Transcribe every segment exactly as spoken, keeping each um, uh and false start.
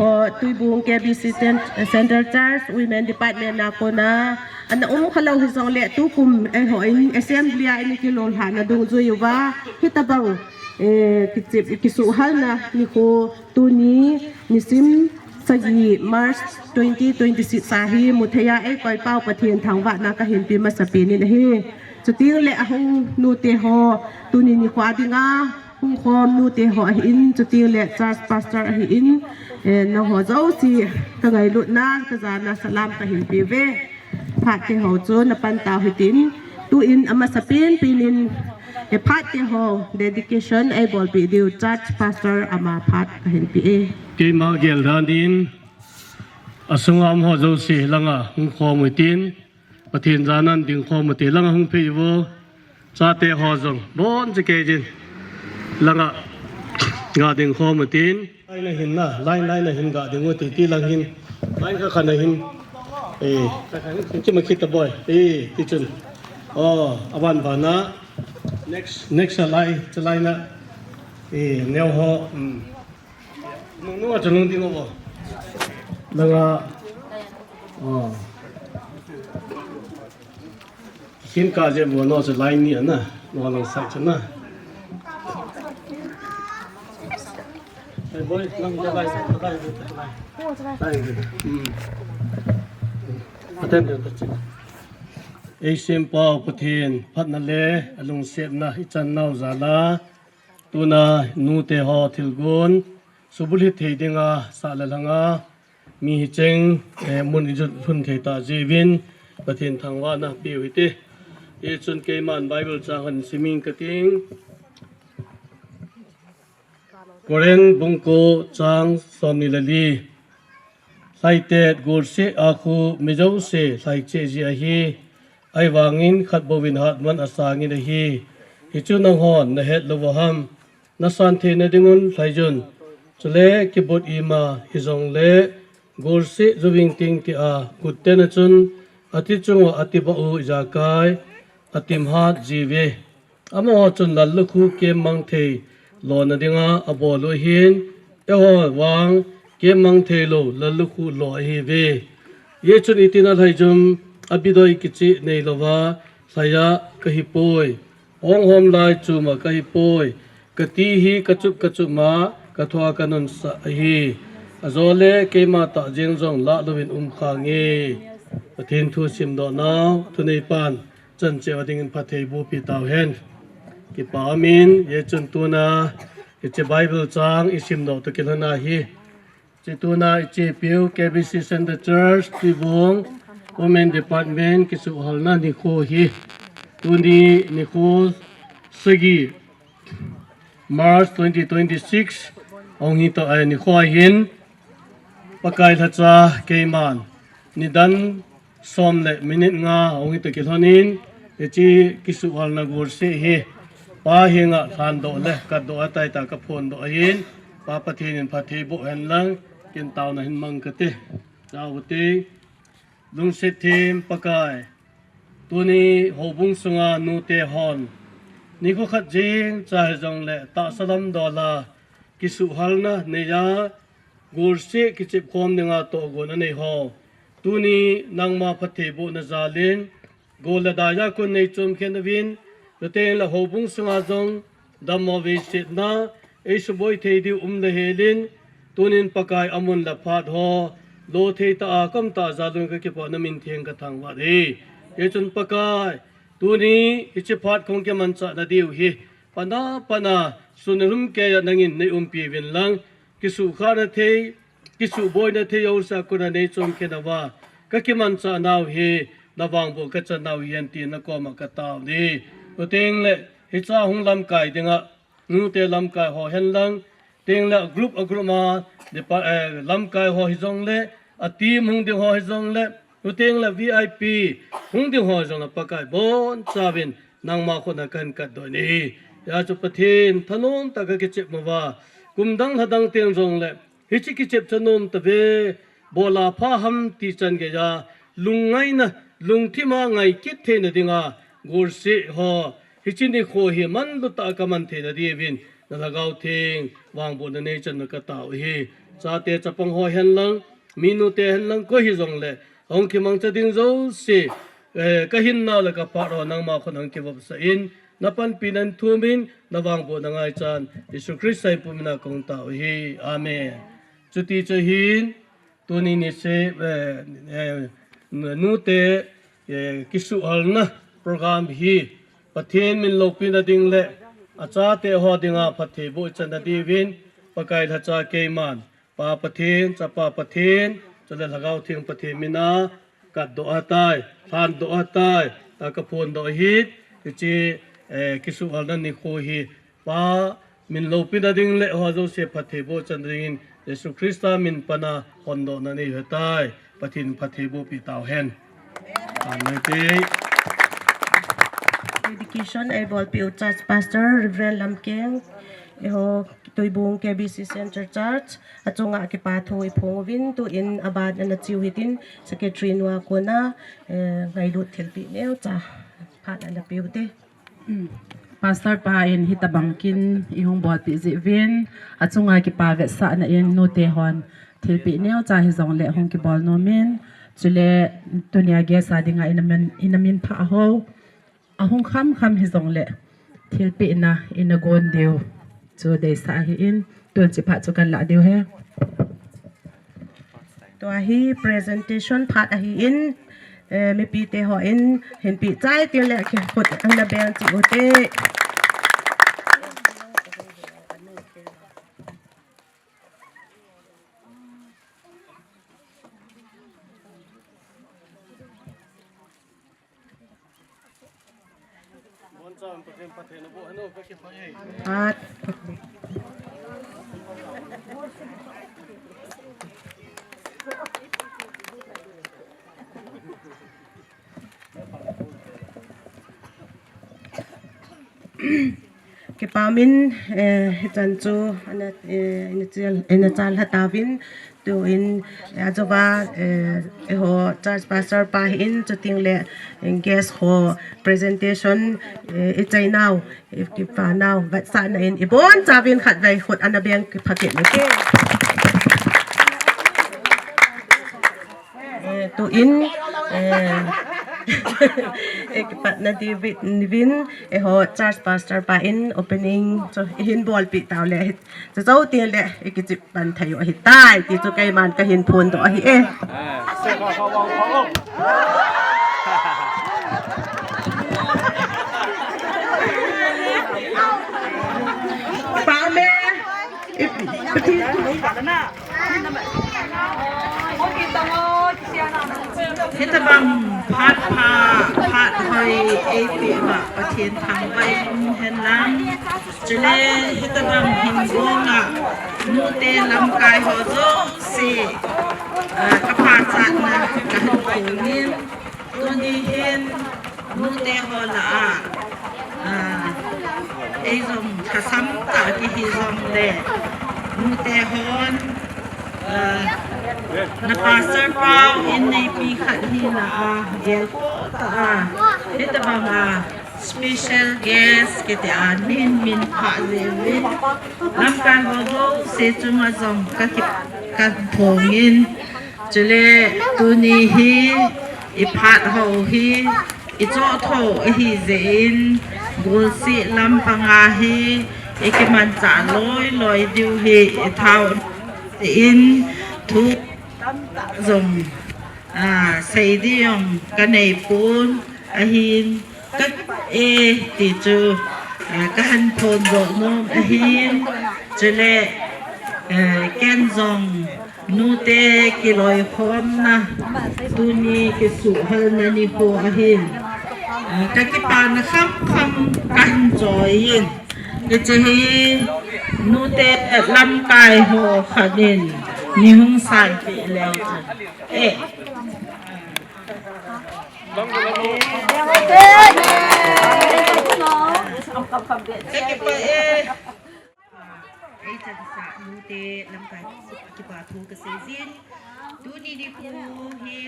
Tuibung K B C Cen-, Central Church Women Department a kona ana um khalou hijongle tukum eiho in assembly a eikilolhahna dungjui uva hitabang, eh, kichep, kisuhhalna nikho tuni nisim sagi March twenty twenty-six a hi mutheiya eikoipau Pathen thangvahna kahin pe masapen in ahi. Chutengle ahung nute ho tuni nikho a dinga hung khom nute ho ahin, chutengle church pastor ahin, eh, nangho jouse kangailutna, kajana salam kahin peuve. Phat te ho chu napan tau hitin, tuin amasapen pen in, eh, phat te ho dedication eibolpeh diu church pastor ama phat kahin pe e. Keima geldan in, asunga um ho jouse langa hung khom hitin, Pathen jana dingkhom ute langa hung phei uvo. Chate ho jong boncha keiyin langa ga dingkhom utin. Line a hin na, line, line a hin ga ding ute ti lang hin. Line khat khat a hin. Eh, chima khit ta boi. Eh, ti chun. Oh, aban bana. Next, next line, chu line a. Eh, neo ho. Hmm. Nung, nung a chu nung ding uvo. Langa. Oh. Kin ka je bo no chu line ni ana. No lang sai chu na. Hey boy, lang ja lai, lai, lai. Lai. Hmm. Attend to the. Eisempau Pathen phatna le alungsetna ichan nau jal a. Tuna nute ho thilgon subulhit thei dinga sah le lhanga mi hicheng, eh, mun ijot lhun thei tah jeh uvin Pathen thangvahna peu hite. Hichun keiman Bible chang hin simin kating. Korin bung ko chang somni le li. Lhaitet golseh a khu mi jouse lhaicheh ji ahi. Ahivangin khat bouvin hatman asangin ahi. Hichu nanghon nahet lou uham? Nasan theina dingun lhaiyun. Chule kibot ima hijongle golseh juving ting tia gutten a chun ati chunga ati bou ijakai atim hat jiuve. Amaho chun lallukhuh kemmang thei lona dinga abol u ahin, eiho vang kemmang thei lou lallukhuh lo ahiuve. Hichun itina lhaiyun abidoi kicheh neilouva lhaiya kahipoi. Hong hom lai chuma kahipoi. Kati hi kachup kachup ma kathua kanunsah ahi. Ajole keima tah jeng jong lah louvin um khange. Pathen thu simdoh nau thuneipan chan cheh a dingin phatthei boh peh tauhen. Kipa umin, hichun tuna hiche Bible chang isimdoh toh kilhon ahi. Hiche tuna ichepeu K B C Centre Church Tuibung Women Department kisuhhalna nikho hi. Tuni nikho sagi March twenty twenty-six ahung hitoh, eh, nikho ahin Pakai lhacha keiman nidan som le minute nga ahung hitoh kilhonin, hiche kisuhhalna golseh hi Pa henga lhandoh le katdoh a taita kaphondoh ahin, Pa Pathen in phatthei boh henlang, kin taona hin mang kate. Taovute. Lungset them Pakai. Tuni houbung sunga nute hon nikho khat jeng cha hijongle tahsa lam dola kisuhhalna neiya golseh kichep khom dinga tohgon anei ho. Tuni nangma phattheibohna jalin gol le daiya kon neichom khen uvin, chuteng le houbung sunga jong dammo veisetna eisuboi thei diu um le helin, tunin Pakai amun le phat ho lo thei tah a kom tah a jalun kakipah namin theng kathangvah e. Hichun Pakai, tuni hiche phat kahung kimanchah nadiu hi pana pana sun le lhum keiya nangin neiumpi uvin lang, kisuhkhahna thei, kisuhboina thei jousea kona neichom khen uva, kakimanchah nau hi navangboh kachan nau hihen tin nakoma katao e. Chuteng le hicha hung lamkai dinga nute lamkai ho henlang, teng le group a group ma, depa-, eh, lamkai ho hijongle, a team hung ding ho hijongle, chuteng le V I P hung ding ho hijongle Pakai bonchauvin nangma khutna kahin katdoh e. Hichu Pathen thanom tah a kakichep uva, kum dang lha dang teng jongle, hiche kichep chu anom tave, bola pha ham ti chan geiya, lungngaina, lungthima ngai kit theina dinga, golseh ho, hiche nikho hi manlu tah a kaman theina diuvin, na Lhagao Theng vangbohna neichan u katao ahi. chate chapang ho hen lang, minu te hen lang, koi hijongle, hung kimangcha ding jouse, eh, ka hinnau le ka phat ho nangma khut a hung kivopsah in, na panpina in thum in, na vangbohna ngaichan, Jesu Christa min a kahung tao ahi. Amen. Chuti chu ahin, tuni ni se, eh, eh, nute, eh, kisuhhalna program hi, Pathen min loupina ding le, achate ho dinga phattheiboh channa diuvin, Pakai lhacha keiman, Pa Pathen, Chapa Pathen, chule Lhagao Theng Pathen min a, katdoh ahitai, lhandoh ahitai, a kaphondoh ahi, hiche, eh, kisuhhalna nikho hi, Pa, min loupina ding le ho jouse phattheiboh channa dingin, Jesu Christa min pan a hondohna nei ahitai, Pathen phattheiboh pi tauhen. Amen. Dedication eibolpeh u Church Pastor Reverend Lamkeng, eiho Tuibung K B C Central Church, achunga kipa thu iphong uvin, tuin aban ana cheu hitin, Secretary nu a kona, eh, ngailut thilpeh neocha phat ana peu te. Pastor pa in hitabang kin ihung bolpeh jeh uvin, achunga kipa vetsahna in nute hon thilpeh neocha hijongle hung kibol nom in, chule tunia guest a dinga ina min, ina min phah ho, ahung khamkham hijongle thilpehna ina gon diu chu deisah ahin, tun hiche phat chu kalah diu ahi. Tua hi presentation phat ahin, eh, mipite hon hin peh chai tengle kikhut ana beng cheh ute. Kipa min, eh, hichan chu, ana, eh, ina chal, ina chal lha tauvin, tuin, eh, ajouva, eh, eiho Church Pastor pa hin, chutengle, eh, guest ho presentation, eh, ichai nau, ikipa nau, vetsahna in, ibonchauvin khatvei khut ana beng kipha kit ute. Eh, tuin, eh, eh, kipatna diuvin, eiho Church Pastor pa in opening chu ihin bolpeh taule, chu jou tengle ikichep pan thei u ahitai, ti chu keiman kahin phondoh ahi e. Pa me, i, i, Hitabang phat pha, phat hoi eipeh uva Pathen thangvah in um hen lang. Chule hitabang hin gonga nute lamkai ho jouse, ah, kapachatna kahin phongin. Tuni hin nute ho lah a, ah, eijong lhasam tah kihi jongle, nute hon, ah, na pastor pau in neipi khat hi lah a, gelkhoh tah a, hitabang a special guest kiti a min, min phah jeh uvin, lamkai ho jouse chunga jong kaki, kaphongin, chule tuni hi iphat ho hi ichoh tho ahi jeh in, golseh lampanga hi ikimanchah loi loi diu hi ithao in, thu tamtah jong, ah, sei ding jong kanei pon, ahin, ka, eh, ti chu, ah, kahin phondoh nom ahin, chule, eh, ken jong nute kiloikhomna, tuni kisuhhalna nikho ahin, ah, kakipana khamkham kahin choi in, hiche hi nute lamkai ho khat in nei hung sanpeh leu chun, eh, kakipah e. Ei chansah nute lamkai kipa thu kaseijin. Tuni nikho hi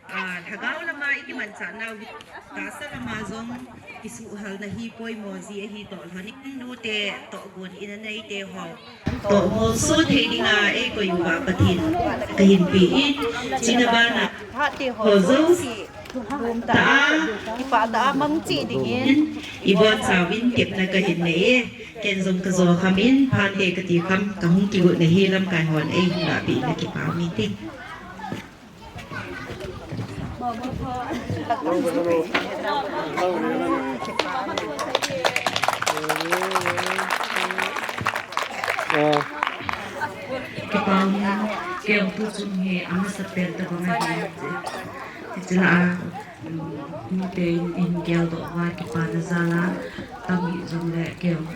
Ah, lhagao lama i kimanchah nau hi, tahsa lama jong kisuhhalna hi poimo ji ahi toh lhonin, nute tohgon in a neite ho tohmolso thei dinga eikoi uva Pathen kahin pe in, chuna bana ho jouse tah a, kipah tah a mang cheh dingin ibonchauvin tepna kahin nei e. Ken jong kajo kham in, phante kati kham, kahung kigot na hi lamkai hon eihin lahpeh na kipa um inte. Kipa um, kei jong tuchung hi amasapen tabang ahi. Hiche lah a, um, nute in, in geldoh uva kipana jal a, tam hih jongle kei jong,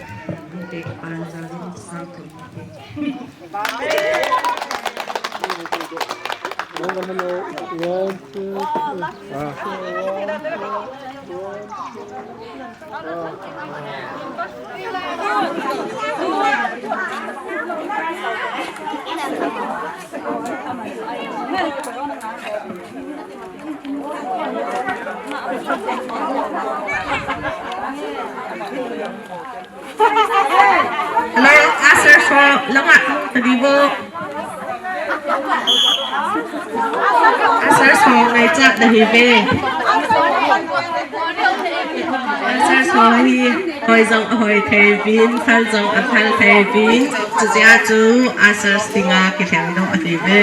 nute kipana jal in sang thum nute. Hello, ushers ho, langa, tadi bo. Ushers ho, ngaichat nahi ve. Ushers ho hi, hoi jong ahoi thei uvin, phal jong aphal thei uvin. Chuche a chu, ushers dinga kilheng dong ahi ve.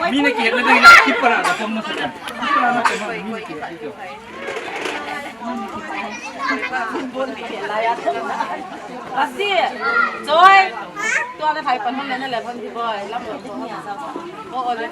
Mina kihetna ding la kipara da pom na sa. Kipara na pom, mina kihet ding. Asi, Joy. Tua le phai pan hon le na le hon di boy. Lam lo ko. O, o le.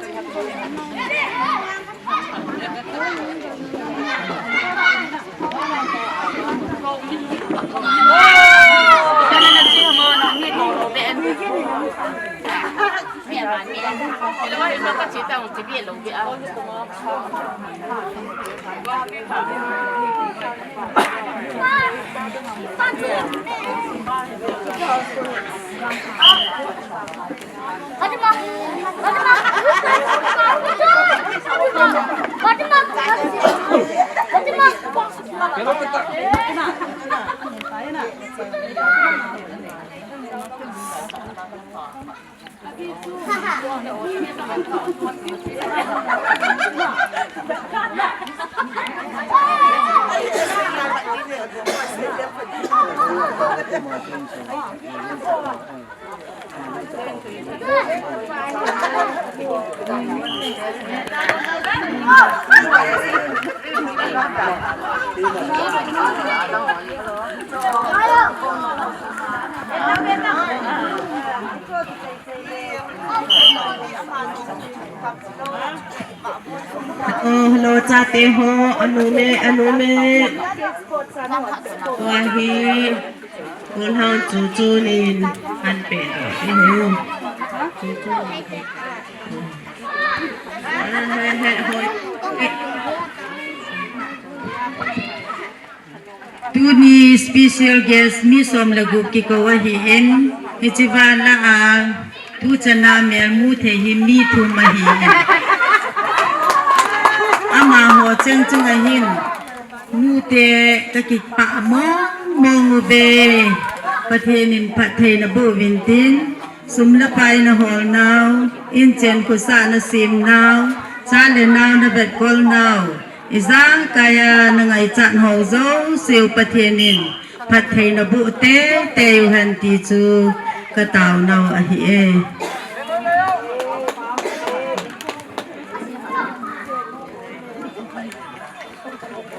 Oh, hello, chate ho, anu me, anu me. Tua hi, Kunhang chu chu nin han pe doh. Ihu. Chu chu nin. He, he, he, hoi. Tuni special guest mi som le gup kikou ahin, hiche vang lah a, tuchan a melmu thei hi mi thum ahin. Amaho cheng chunga hin, nute kakipah mong mong uve, Pathen in phatthei naboh uvin tin, sum le pai nahol nau, inchen khosah nasem nau, Cha le nao na vetkol nau, ijang kaiya na ngaichat ho jouse u Pathen in phattheina boh teitei u hen ti chu ka taonau ahi e.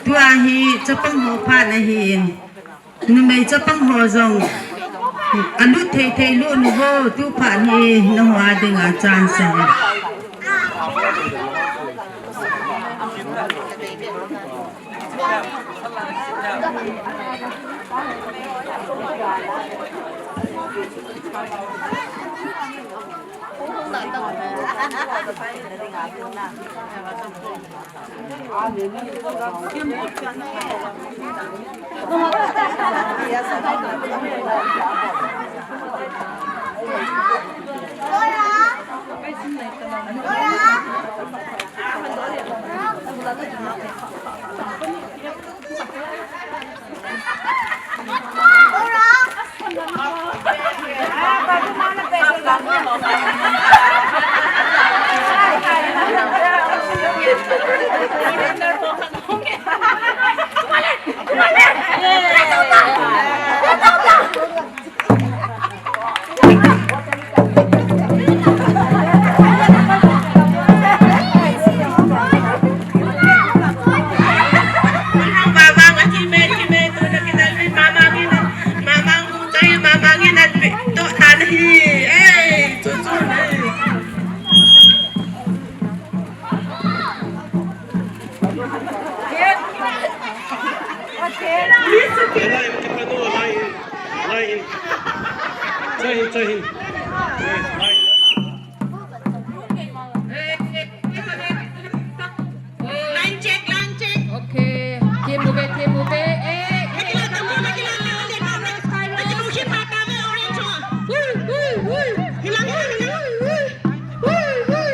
Tua hi chapang ho phat ahin. Numei chapang ho jong alut thei thei lut un vo, tu phat hi nangho a dinga chance ahi. Line, line, line. Jai Hind, Jai Hind. Yes, line. Line check, line check. Okay. Team ute, team ute. Eh, eh, eh.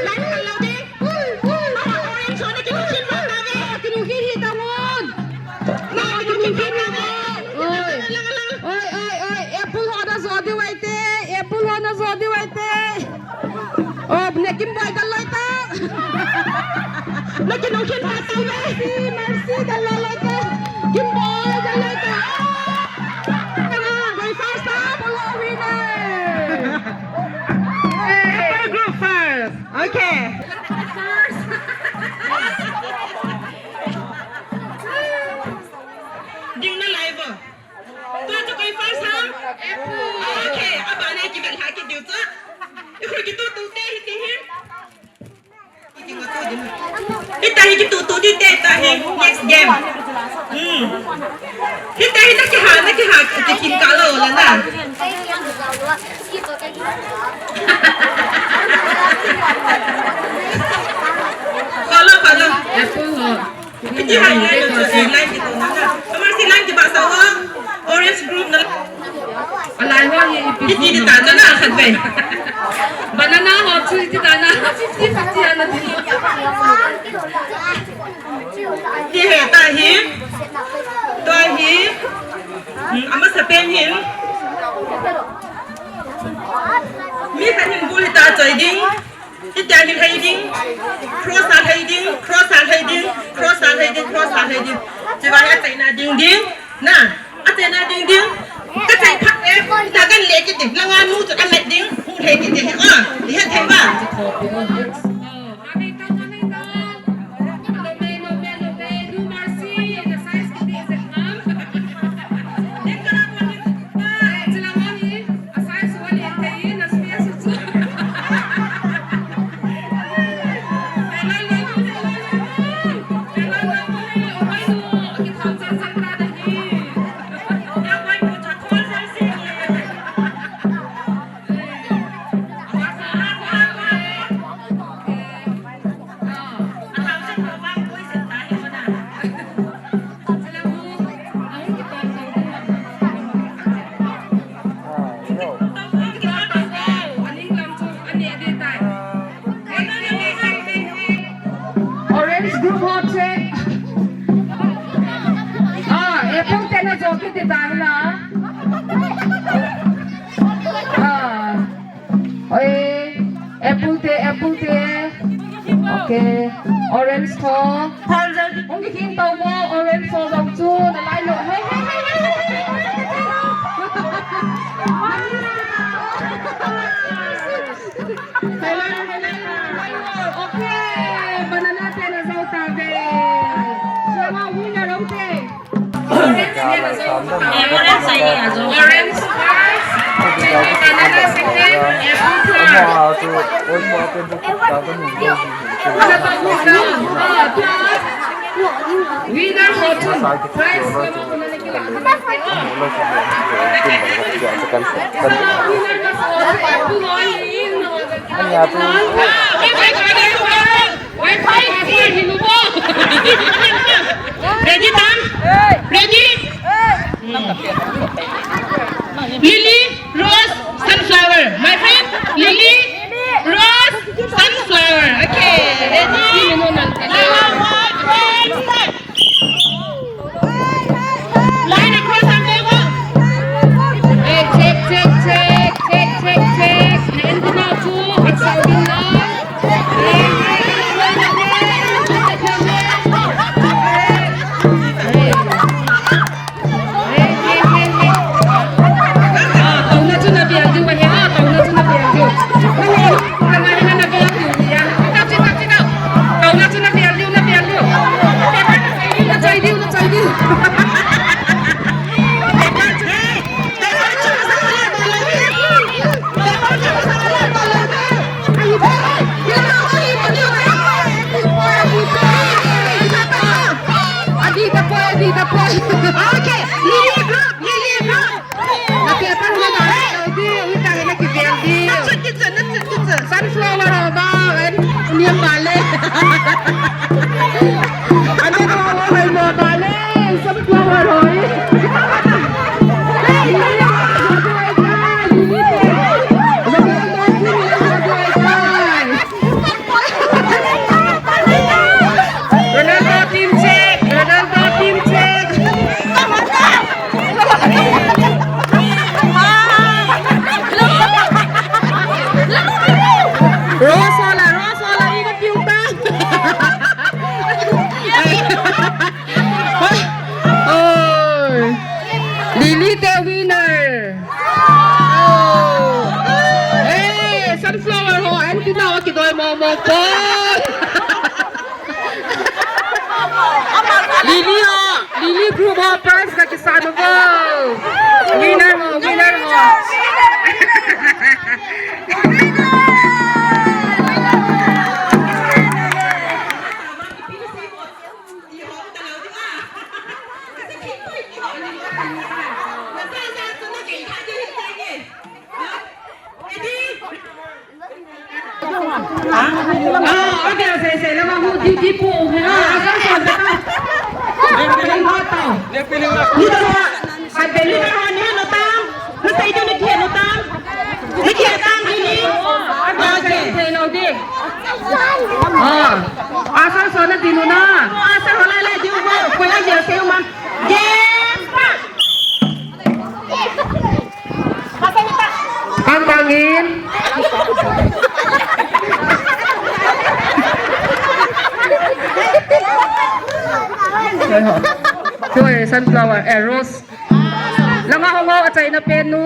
Line khat lou ding. Orange ho na kinuhin mata ve. Kinuhin hi ta ngon. Na kinuhin mata ve. Oi. Lang, lang. Oi, oi, oi. Apple ho na jo diu ahi te. Apple ho na jo diu ahi te. Oh, ne Kimboi dal loi ta. Na kinuhin mata ve. Mercy, Mercy dal loi loi ta. Kimboi dal loi ta. Going first, ah, follow winner. Hey. Apple group first. Okay. Ding nalai vo. Tua chu koi first ham? Okay, abana kivel ha kit diu chu. Ikhu kitutu te hiti hin. Hita hi kitutu ding te, hita hi next game. Hmm. Hita hi na kiha, na kiha, kikin ka lou la na. Follow, follow. Apple ho. Hiti hi line, line kito na na. Amar si line kiba sa ho. Orange group na. Alai ho hi ipi. Hiti hi ta na khat ve. Banana ho chu hiti ta na. Fifty fifty ana di. Ti he ta hi. Tua hi. Hmm, amasa pen hin. Mi khat hin bul hita choi ding. Hitia hi lhai ding. Cross a lhai ding. Cross a lhai ding. Cross a lhai ding. Cross a lhai ding. Chivang a chaina ding ding. Na. Achaina ding ding. Kachai phat e. Hita kan le kit ding. Langa nu chu amet ding. Hu lhai kit ding. Ah, hi thei ba. Orange group ho check. Ah, apple te na jo kit ding na. Ah. Oi, apple te, apple te. Okay, orange tho. Hung kikhing tau mo, orange tho jong chu nalai lou. Hey, hey, hey, hey, hey, hey, hey. Hello, hello, hello. Okay, banana te najou tave. Chua ma winner hung te. Orange first, banana second, apple third. Winner ho chun prize Ready, tam? Ready? Lily, rose, sunflower. My friend, Lily, rose, sunflower. Okay, ready? Line across and go, go. Hey, check, check, check, check, check, check. Nandina chu, at Saudin na. Hey, hey, hey, hey, hey. Hey. Hey, hey, hey, hey. Ah, taona chu na bial diu ahi, ah, taona chu na bial diu. Nang, nang, nang, nang, nang, nang, nang, nang. Taona chu na bial diu, na bial diu. Paper na chai diu, na chai diu, na chai diu. Adi ta poi, adi ta poi. Okay, Lily group, Lily group. Na paper na na, di, utang na kivel di. Sunflower ho ba, en, niam bale. Ane ko ho, ho, ho, bale, sunflower ho. Ronaldo team check! Ronaldo team check! Rose ho la, Rose ho la, iga piu ta. Oi. Lily te winner. Hey, sunflower ho, antenna ho kidoi mo mo po. Lily ho, Lily group ho, prize kakisa nau vo. Winner ho, winner ho. Ah, okay, say, say, lama hu, di, di po, ha, ah, sa, sa, sa. Lepeling ho tao. Lepeling ho. Ni to, sa, beli ka ho ni no tao. Ni sa itu ni kia no tao. Ni kia tao ni ni. Okay, say no di. Ah, asa so na dinu na. Asa ho la la di ko, ko la ya say man. Game. Kang Kang in. Choi, sunflower, eh, rose. Langa hong ho, achaina pen nu.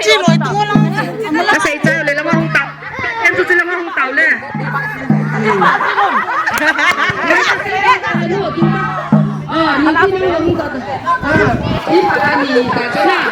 Chi loi tu lang. Nasei chai le, langa hong tao. Ken chu chi langa hong tao le. Ah, ni chi langa hong tao. Ah, ni chi langa hong tao.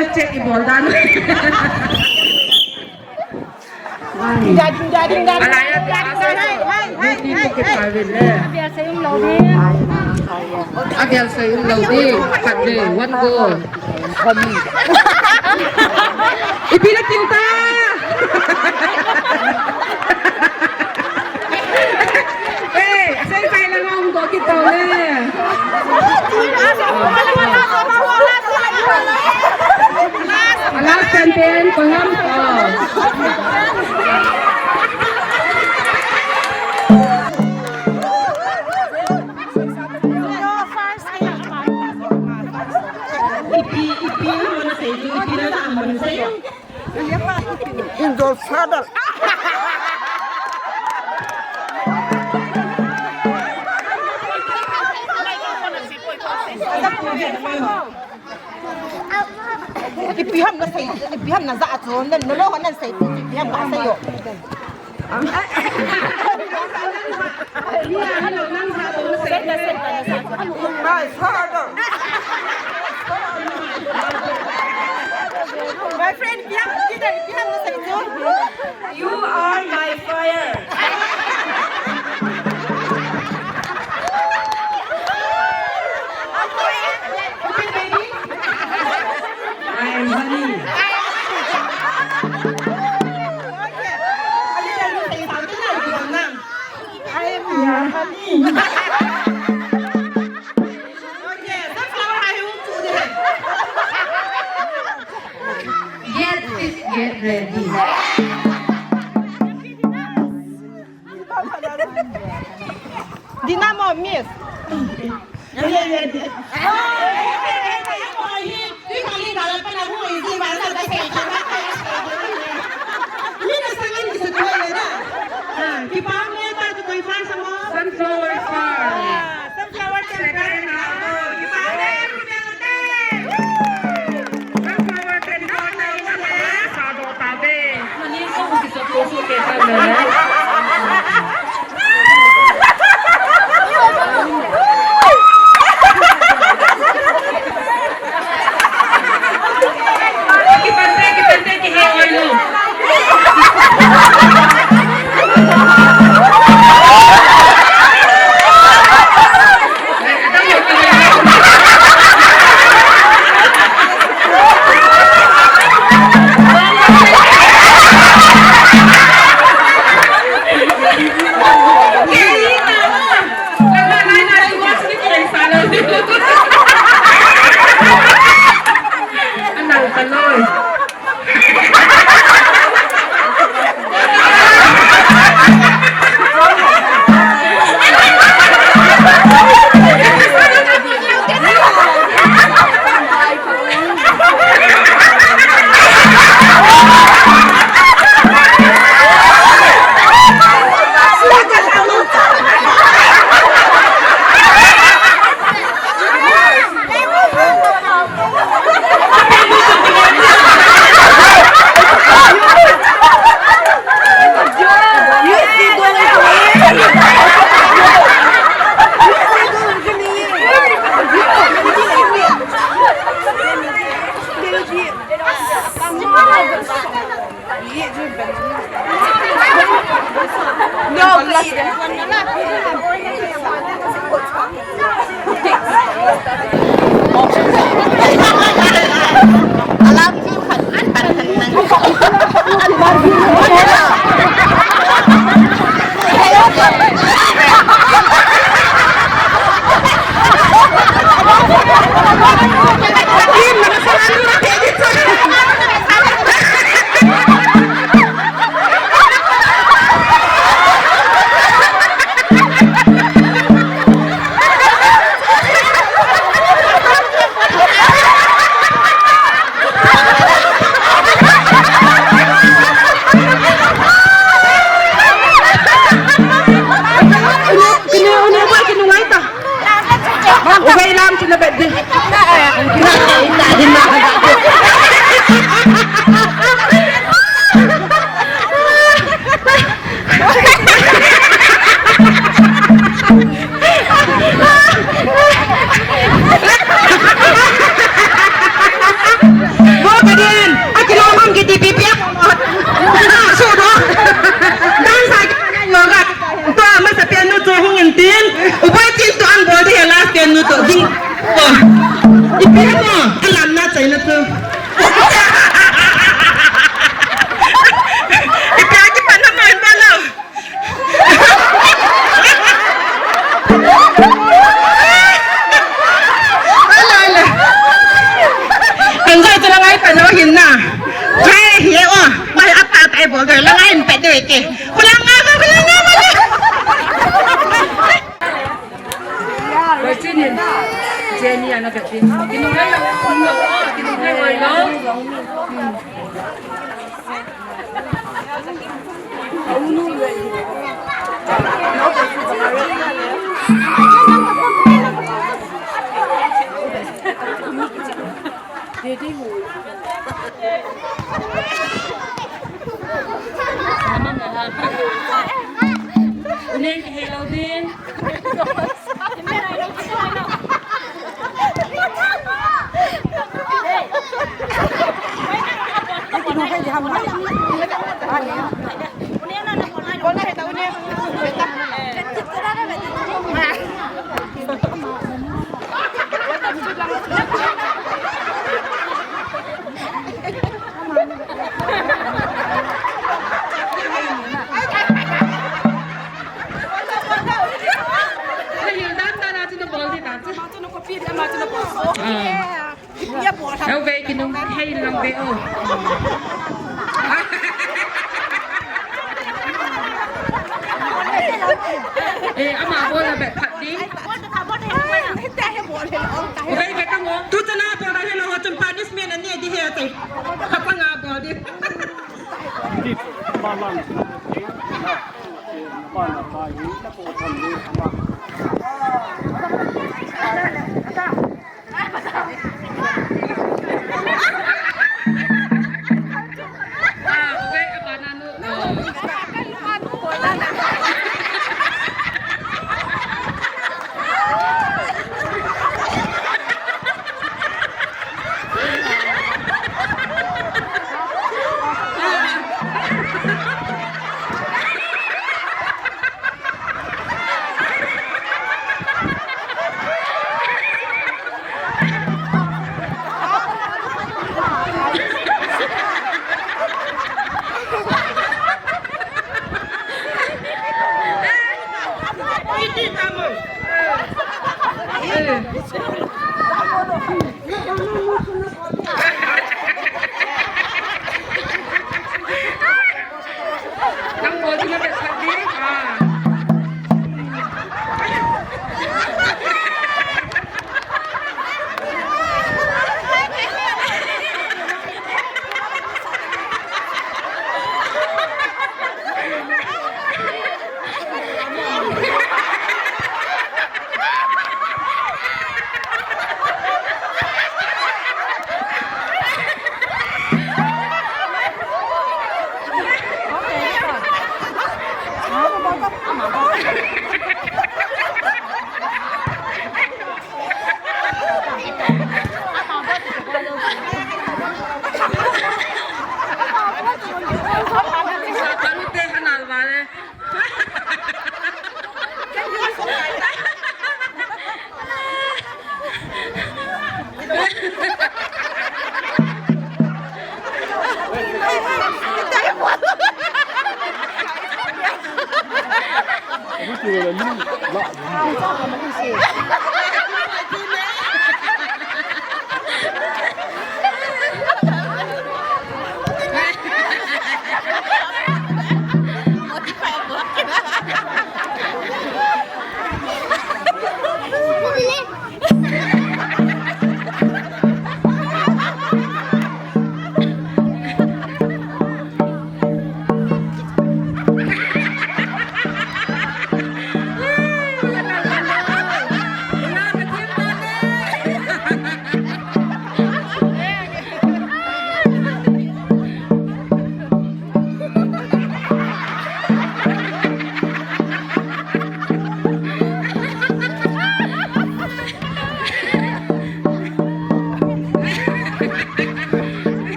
Check ibol dan. Ding, ding, ding, ding, ding. Alaya, ding, ding, ding, ding. Hai, hai, hai, hai. Abiar sa yung loading. Abiar sa yung loading. Pag one goal. Ipila kita. Eh, asal tayo lang ang goal kita ulit. Last sentence, paham ko. Ipi, ipi, mana sa iyo, ipi na sa, mana sa iyo. Indoor father. Ipi ham na sa, ipi ham na sa ato, na, na lo na sa, ipi ham na sa iyo. My father. My friend, ipi ham, ipi ham na sa ito. You are my fire. Okay, baby. I am honey. I am your honey. Okay, sunflower, I want to the Get fit, get ready. Dinamo, miss. Sunflower farm. Sunflower farm. Di. Oh. Ipi mo, alam na tayo na to. Ipi ang ipan naman, bala. Ala, ala. Ang sa ito lang ay panohin na. Kaya, ye, oh. May apat ay burger lang ay pwede, eh. Kulang nga ba, kulang nga ba? Jenny, ano ka, Jenny? Kinunay lang, kinunay lang. Unin, hello din. Nau ve kinung hei lang ve o. Eh, ama bol a bet phat di. Ve ve ka mo. Tu chana bol a helo chun punishment ani di he te. Ka pa nga bol di.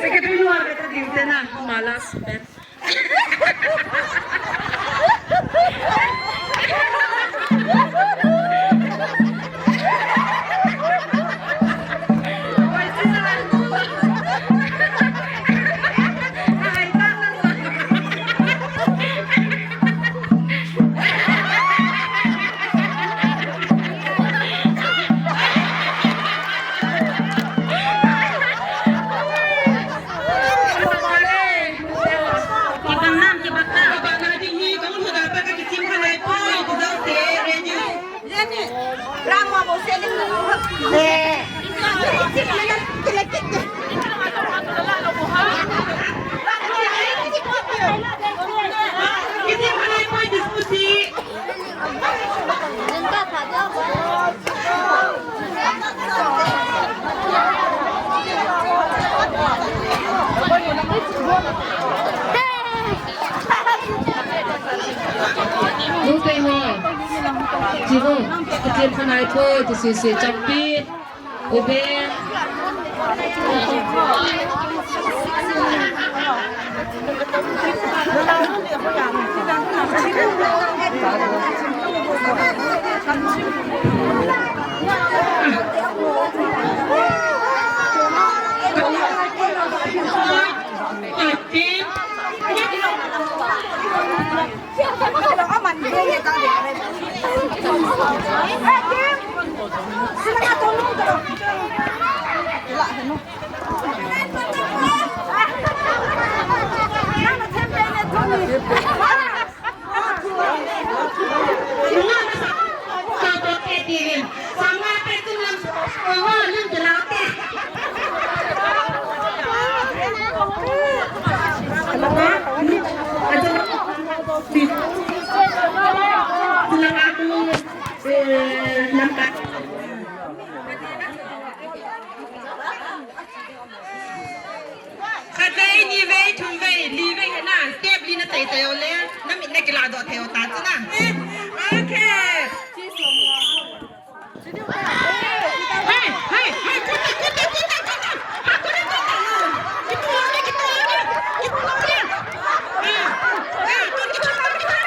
Secretary nu a beta diu te na, malas. Nute ho. Chivo. Kichen khanai po, ti si si champi. Ube. Khatvei, nivei, thumvei, livei na, step li na tei tei o le, na mit na kila do thei o ta chu na. Okay. Hey, hey, hey, kuta, kuta, kuta, kuta. Ha, kuta, kuta. Kitu lagi, kitu lagi, kitu lagi. Ah, ah, kuta, kuta, kuta.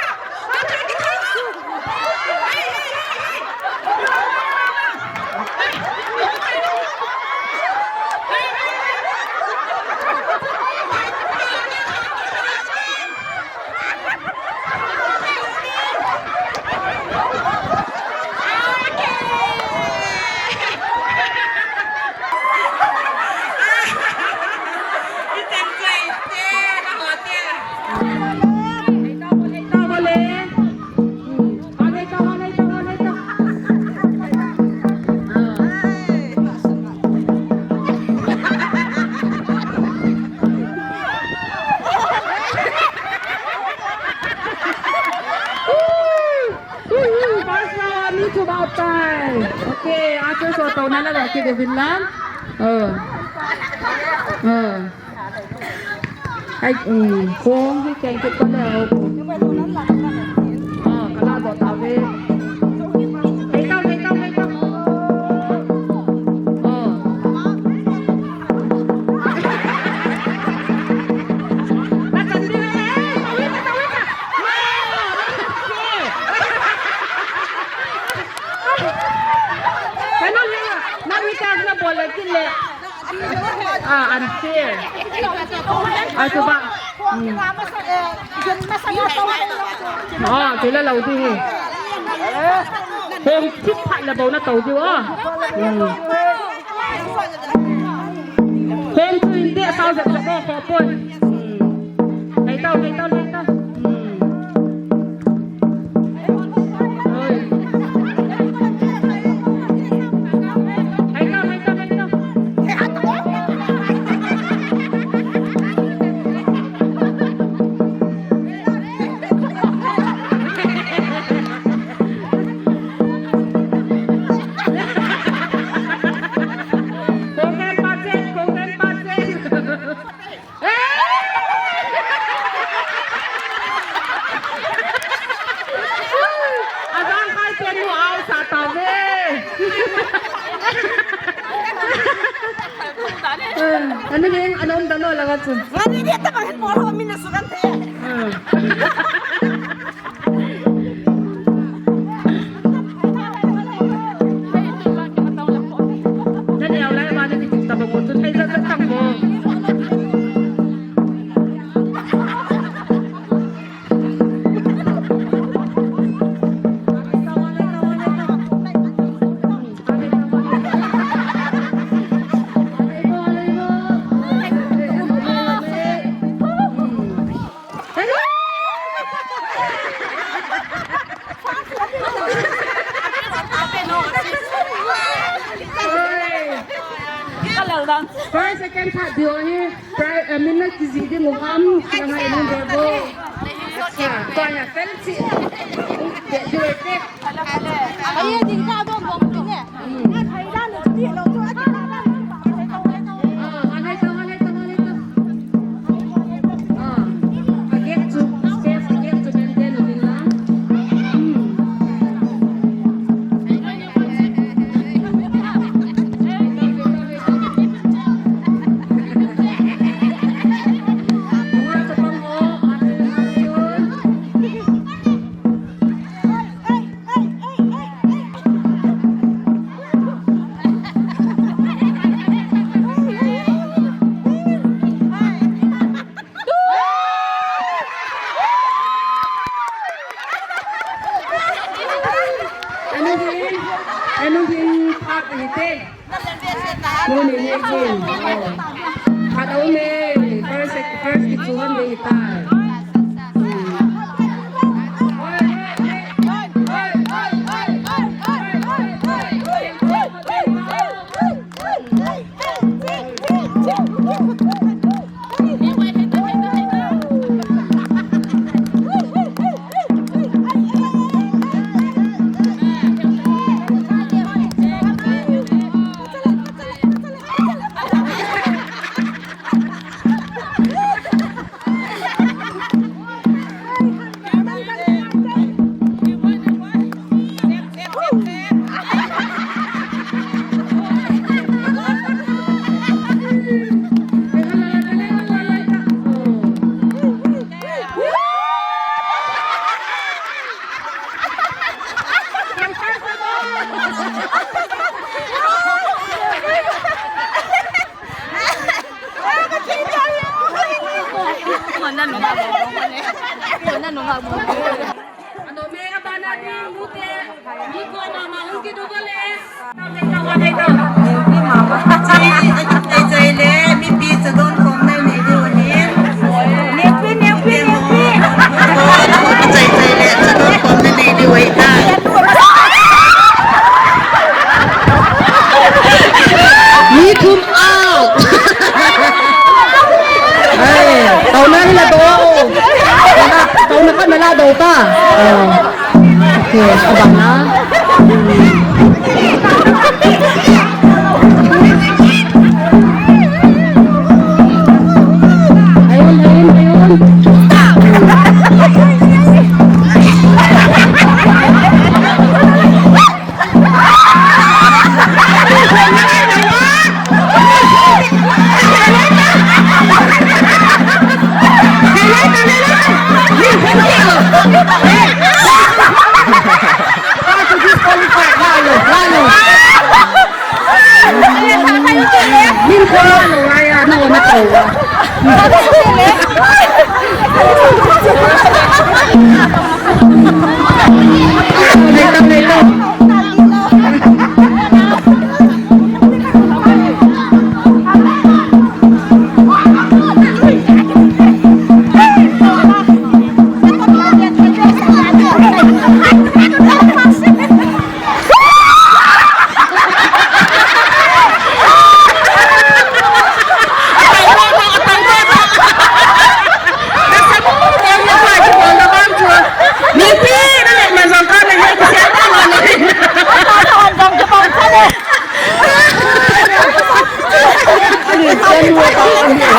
First round, ni chu bau tai. Okay, achu so to na la ki de vinlan. Oh. Oh. Ai, um, kong hi keng kit ko le ho. Ah, kala bo ta ve. Hei tau, hei tau, hei tau. Oh. Hello, le, na mi ta na bol le kin le. Ah, unfair. Ah, chu ba. Hmm. Ah, chu la lo ding hi. Hong thip phat la bo na to diu a. Hmm. Hong chu in de sao de ko ko poi. Hmm. Hai tau, hai tau, hai tau. Hmm. Oi. Hai tau, hai tau, hai tau. Kong kan pasen, kong kan pasen. Anu ding, anu um dano laga chu. Ngani dia ta bangin bol ho min na sukan the. Nani au lai ba nani ta bang tu thai la ta bang. First, second, third, dio hi. Pri-, eh, min na kijih ding u ham, kila ngai nung ding u. Acha, tua ya fel chi. Ding u te. Ai, ding ka dong dong ding e. Na thai dan ni ti lo tu a ki ta dan. Ah, anai ta, anai ta, anai ta. Ah, again to space, again to maintain u ding la. Hmm. Anu ding, anu ding, phat ni te. Ko ni ni ni. Phat au me, first, first ki chuan ni ta. Mi thum out. Hey, tau na hi la do. Tau na ka na la do ta. Ah. Okay, abang na. Ayun, ayun, ayun.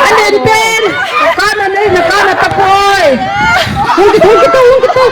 Alen pen, kana nei na kana tapoi. Hung kitu, hung kitu, hung kitu.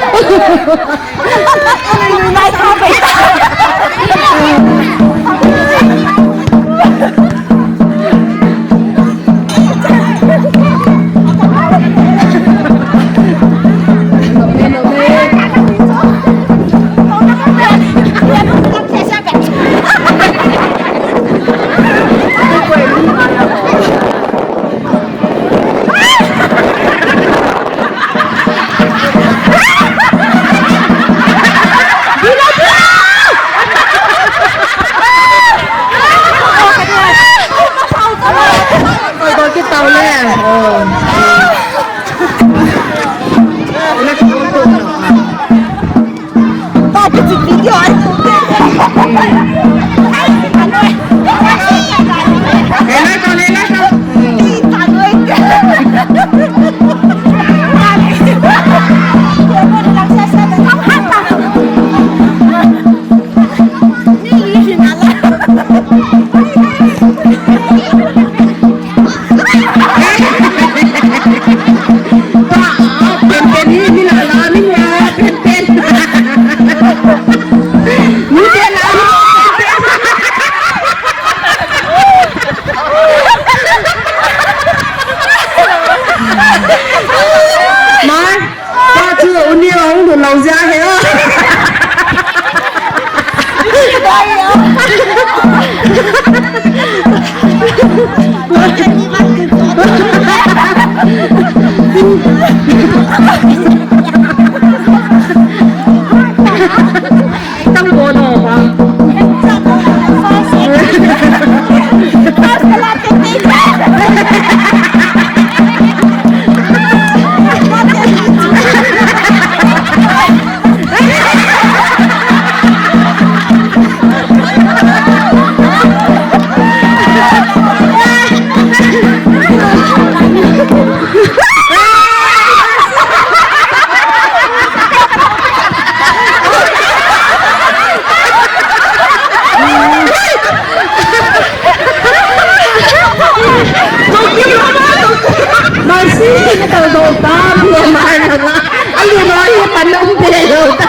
Mercy, ni kal do ta, ni mar na na. Alu no, ye pan no, ni lo ta.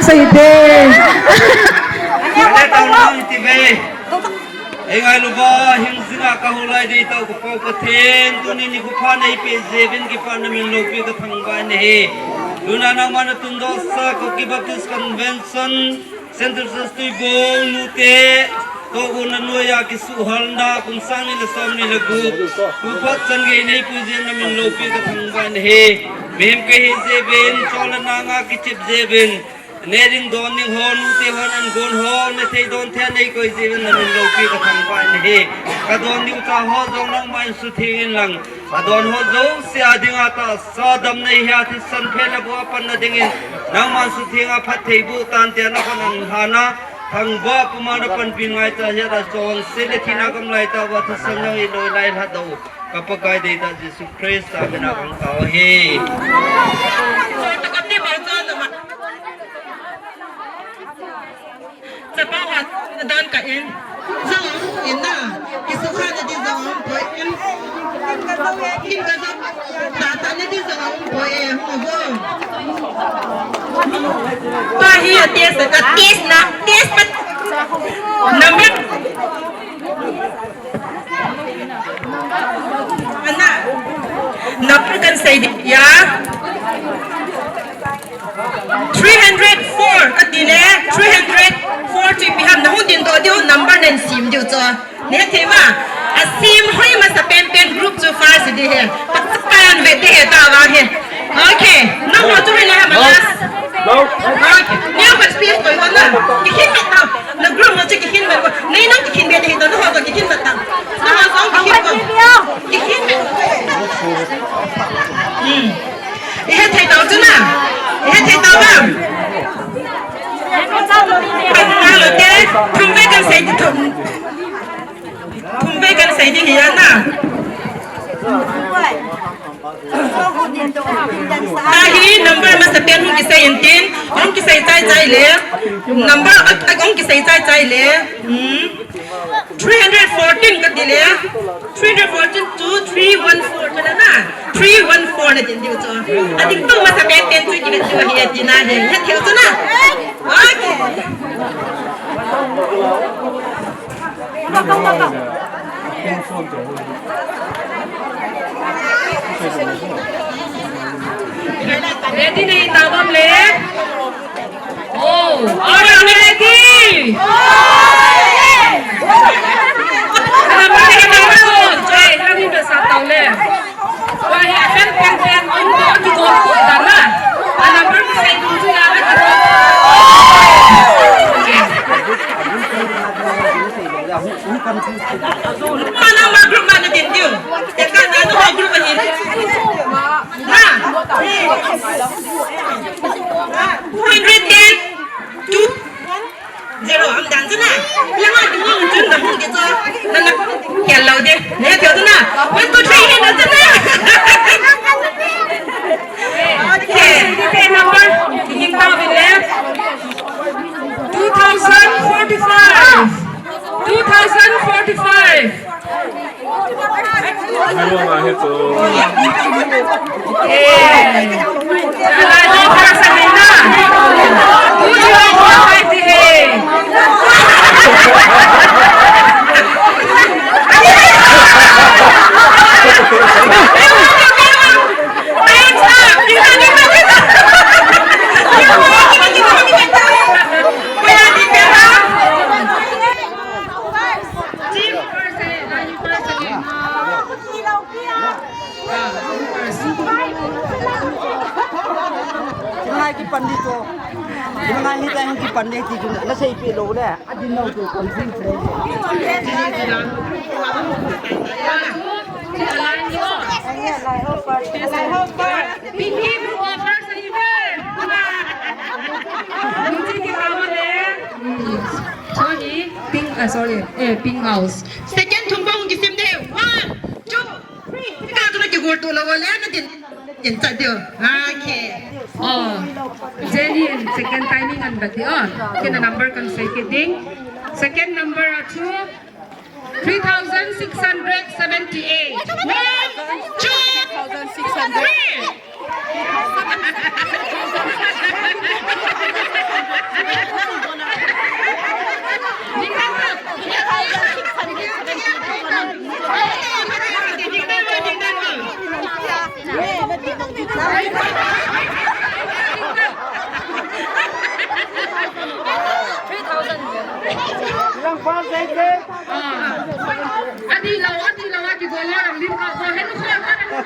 Sei te. Ei ngailuva, hing jing a ka houlai dei tau ka Pau Pathen, tuni nikho pha nei peh jeh uvin kipana min loupi ka thangvah in ahi. Tuna nangma na tundoh sa Kuki Baptist Convention, Central Church Tuibuong nute tohgon noiya kisuhhalna kum sang ni le som ni le gup, tu phat chan gei nei pui jeh in na min loupi ka thangvah in ahi. Mihem ka hi jeh uvin, chol le nang a kichep jeh uvin, neh ding don ding ho, nute hon an gon ho, na thei don thei nei koi jeh uvin na min loupi ka thangvah in ahi. Ka don diu cha ho jong nangma in sutheng in lang, ka don ho jouse a dinga tahsa damna hi a thisan phe le bu a panna dingin, nangma in sutheng a phatthei boh tan tia na kon an hana, thangvah puma na panpi ngaicha hi a chonset le thina gam lai tah uva thisan nang in loi lai lhadou ka Pakai deitah Jesu Christa mina kong tao ahi. Chapa uva don ka in. Jong in na. Kisukha na di jong poi in. Kin ka jong. Tata na di jong poi e. Hung go. Pa hi a test, a test na. Test pa. Number. Ana, number kan sei ding ya. Three hundred four kati le, three hundred four chu ipi ham na hung din doh diu, number nen sim diu chu. Neh thei ma, a sim hoi masa pen pen group chu first di he. Pat pa an ve te he ta va he. Okay, number two le ham last. Okay, ni a pat pi koi wa na. Ki hin ma ta. Na group mo chu kikhin vet ko. Nei nang kikhin vet hi to, na ho to kikhin vet tang. Na ho to kikhin ko. Kikhin vet. Hmm. I hethei tau chu na. I hethei tau ba. Kan na lo te. Thum ve kan sei thum. Thum ve kan sei ding hi a na. Tahi number masa pen hung kisei in tin, hung kisei chai chai le. Number a, a hung kisei chai chai le. Hmm. Three hundred fourteen kati le. Three hundred fourteen to three one four chu na na. Three one four na din diu chu. A ding tu masa pen pen chu kivet diu hi a ti na hi. Hethei chu na. Okay. Ready nahi tah ham le? Oh, are you ready? Number nahi tah ham le? Choi, kami besa tau le. Wah, ya kan kan kan, um, tu aki tu tu dana. Ana berkesai tu tu ya, aki tu. Mana ma group mana din diu. Ya kan na tu group ni. Na. Two hundred ten, two, zero, ham dan chu na. Langa tu mo chun na hung ke chu. Na na khel lou de. Ne chu na. One, two, three, hin na chu na. Okay, the number. King Town with left. Two thousand forty-five. Two thousand forty-five. Zero na hi chu. Eh. Alai ho kha sa ni na. Two zero four five ti he. Time's up. Team first hai, first hai. Ngai kipan di to. Ngai ni tai kipan di ti tu. Na sei pe lou le. A din lou tu confuse le. Lai ho pa. Lai ho pa. Pink team, go first, Ibe. Luchi ki tamo le. Sorry, pink, ah, sorry, eh, pink house. Second thum pa hung kisim de. One, two, three. Ka tu na kigol tu lou le, na din, din chat de. Okay. Oh, Jenny, second timing an bat de. Oh, kena number kan sei ke ding. Second number a chu. Three thousand six hundred seventy-eight. One, two, three. Three thousand. Ah. Adih lou, adih lou, adih lou, lam lim ka ko, hen ko, hen ko.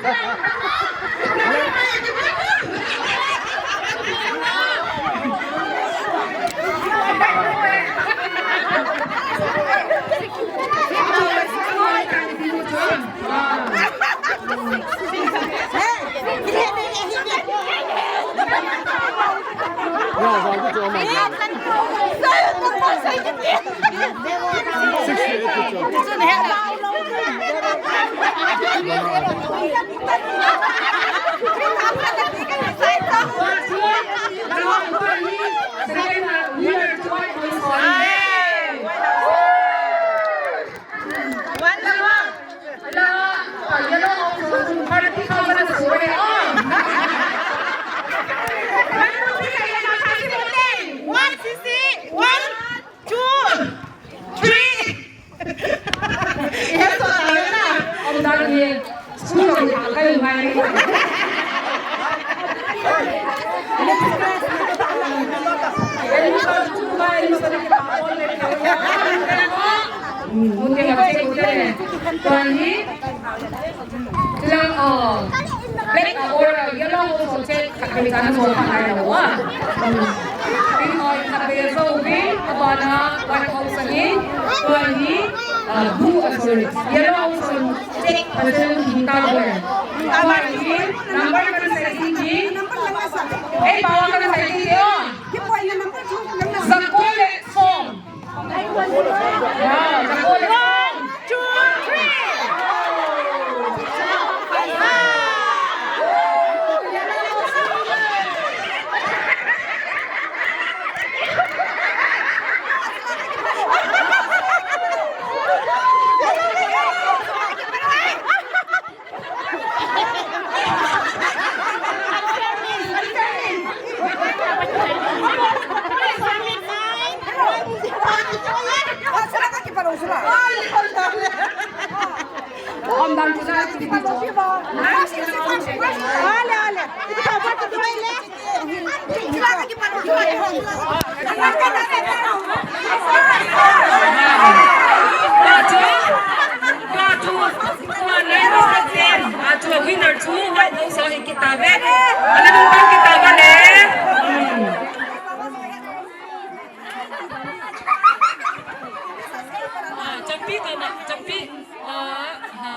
One, two, three. Black or yellow house ho che khat beh kana jo kha nai lou a. Pink house khat beh jo beh, abana white house ahi, tua hi, ah, blue, ah, sorry, yellow house ho che khat beh hin ta bou. Tua hi number kana sei ti hi. Ei, pawa kana sei ti hi o. Zakol le som. Ale, ale. Winner chu, White House ho hi kit tave. Ale, nung tang kit tave le. Hmm. Ah, champi ka ma, champi. Ah, ha.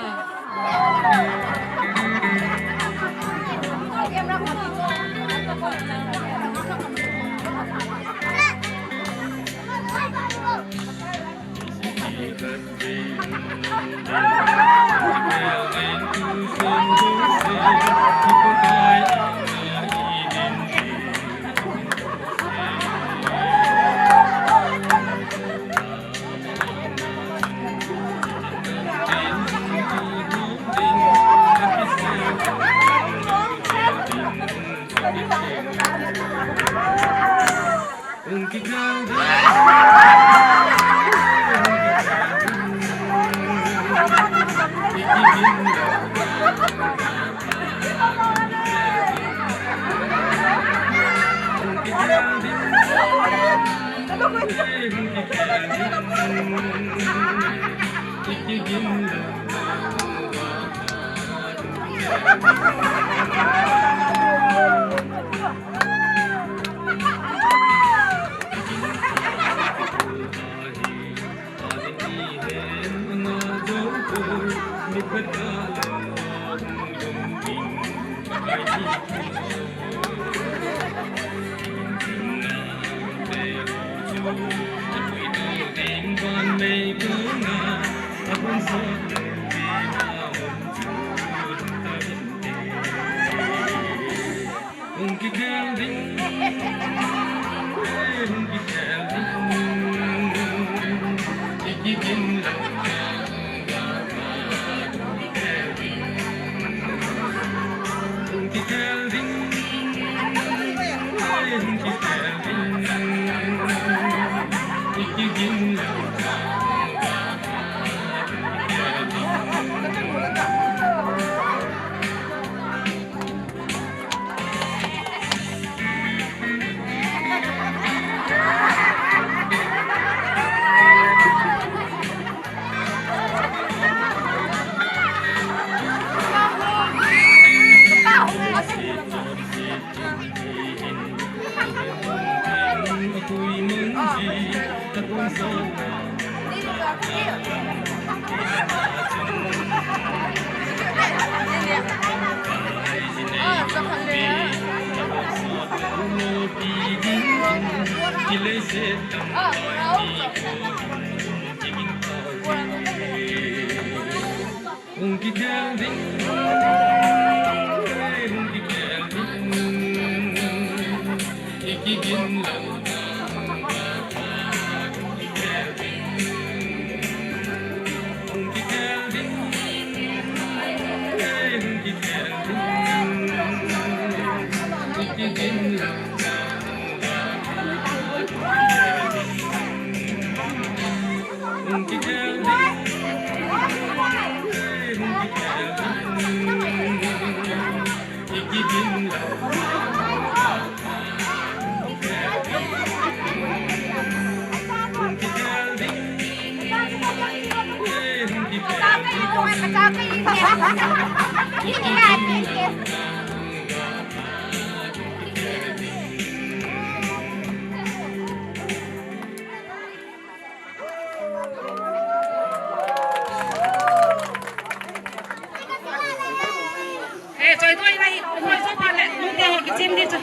Eh, choi toi nai, toi so pa le, nute ho kichim di chu.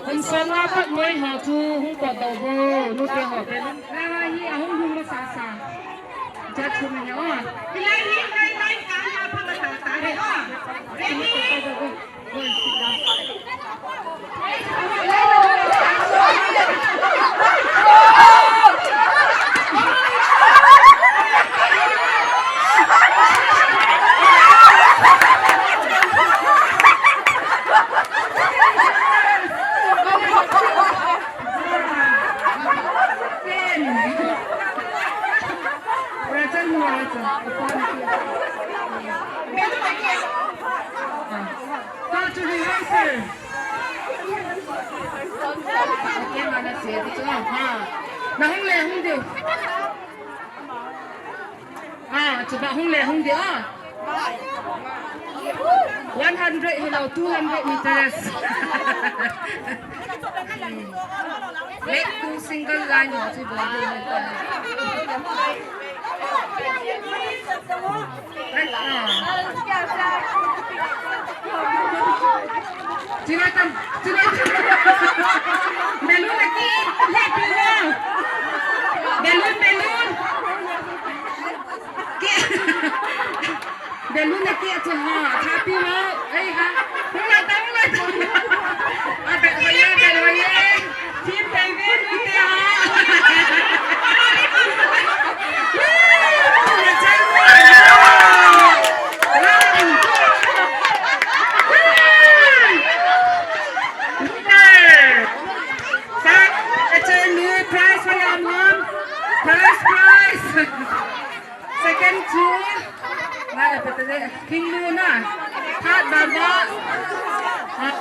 Hung som nga pat moi ho chu hung pot dou bo, nute ho pen. Nala hi ahung hung masa sa. Jat chu mai ho. Hilai hi, hilai, hilai, ka ha pha masa sa re ho. Ready? Nahung le hung diu. Ah, chuba hung le hung diu, ah. One hundred hilou, two hundred meters. Make two single line, chuba. Balloon aki, happy now. Balloon, balloon. Balloon aki achu ha, happy now. Ei ha. Hung la ta, hung la ta. Abet hoye, abet hoye. Team David, nute ha. Hingnu na. Third Baba. Ah.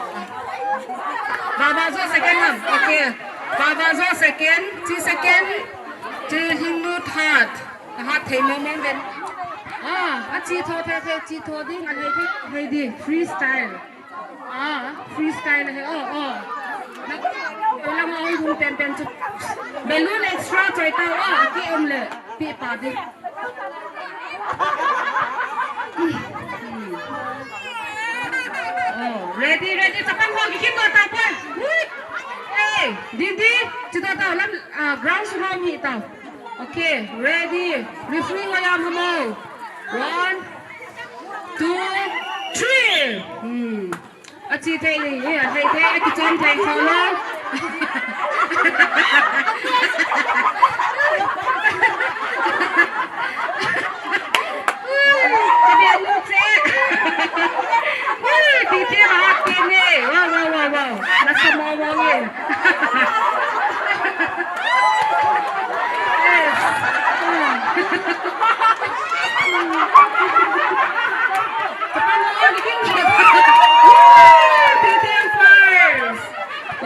Baba jo second nam. Okay. Baba jo second. Chi second. Chi Hingnu third. Hat thei mo mo ben. Ah, a chi tho thei thei chi tho ding a hei ding hei ding freestyle. Ah, freestyle he. Oh, oh. Lang ong hung pen pen chu. Balloon extra choi ta. Ah, ki om le. Pi pa ding. Oh, ready, ready. Chapang ho, kikin do tau poi. Hey, Didi, chuta tau lam, ah, ground sunga mi tau. Okay, ready. Referee ho ya mo. One, two, three. Hmm. Achi thei ni, eh, thei thei, akichom thei kho lo. Kabian nu che. Ui, ti ti ma ti ni. Wow, wow, wow, wow. Nasa mo mo ni. Yes. Ui, ti ti first.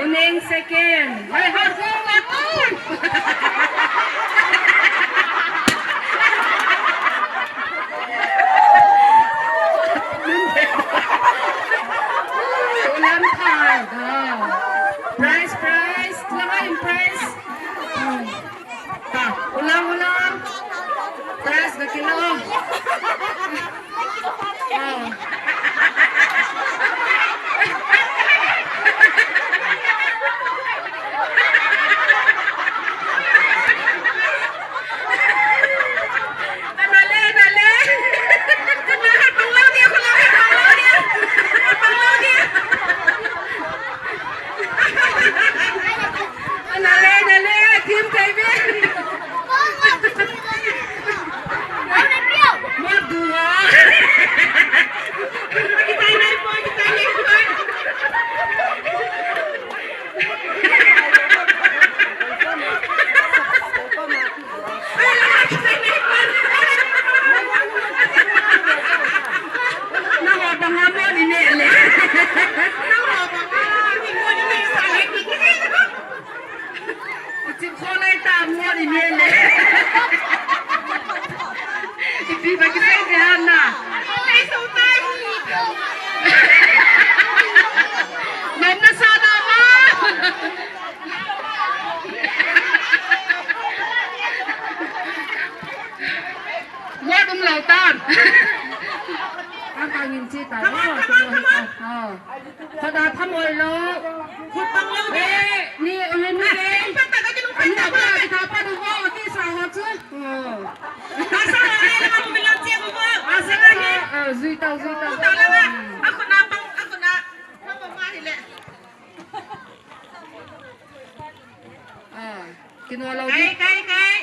Uneng second. Hai, hai, hai, hai. Ulang thang. Ah. Prize, prize. Lang in prize. Hmm. Ta, ulang, ulang. Prize ga kilo. Oh. Dale, dale. Panglau dia, panglau dia, panglau dia. Panglau dia. Dale, dale, team David. Madua. Kita naik po, kita naik po. Nang ho bang a mo ni ne le. Nang ho bang a mo ni ne sa le. Ichim kho lai ta mo ni ne le. Ipi ba kisei te han na. Nom na sa na ma. Mot um lou tan. Ang angin chi ta. Come on, come on, come on. Oh. Khoda tham oi lou. Khut tang lou de. Eh, ni, eh, ni, eh. Pat ta ka kilung pat ta. Ni, eh, ta pat ho, ti sa ho chu. Oh. Asa ho le, la mo bilang che ko. Asa le. Ah, zui tau, zui tau. Tau la na. Ako na pang, ako na. Ako ma hi le. Ah, kino lou di. Kai, kai, kai.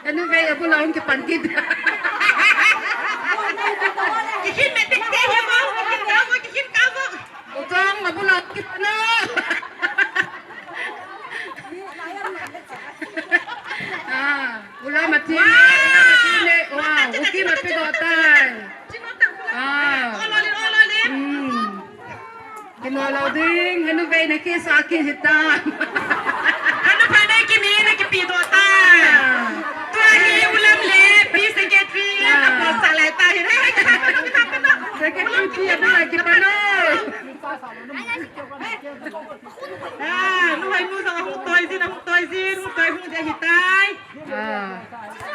Anu vei abu lou kipan kit. Kihin me te te he mo, kihin ka mo, kihin ka mo. Utong abu lou kipan o. Ah, ula mati ne, ula mati ne. Wow, uki mati do tai. Ah. Hmm. Kino lou ding, henu vei na kisa kihita. Henu pha na kimi na kipi do ta. Tua hi ulam le, pi secretary, na po sa lai ta hi. Secretary pi abu lai kipano. Ah, nu hai nu sa hung toi jin, hung toi jin, hung toi hung je hitai. Ah.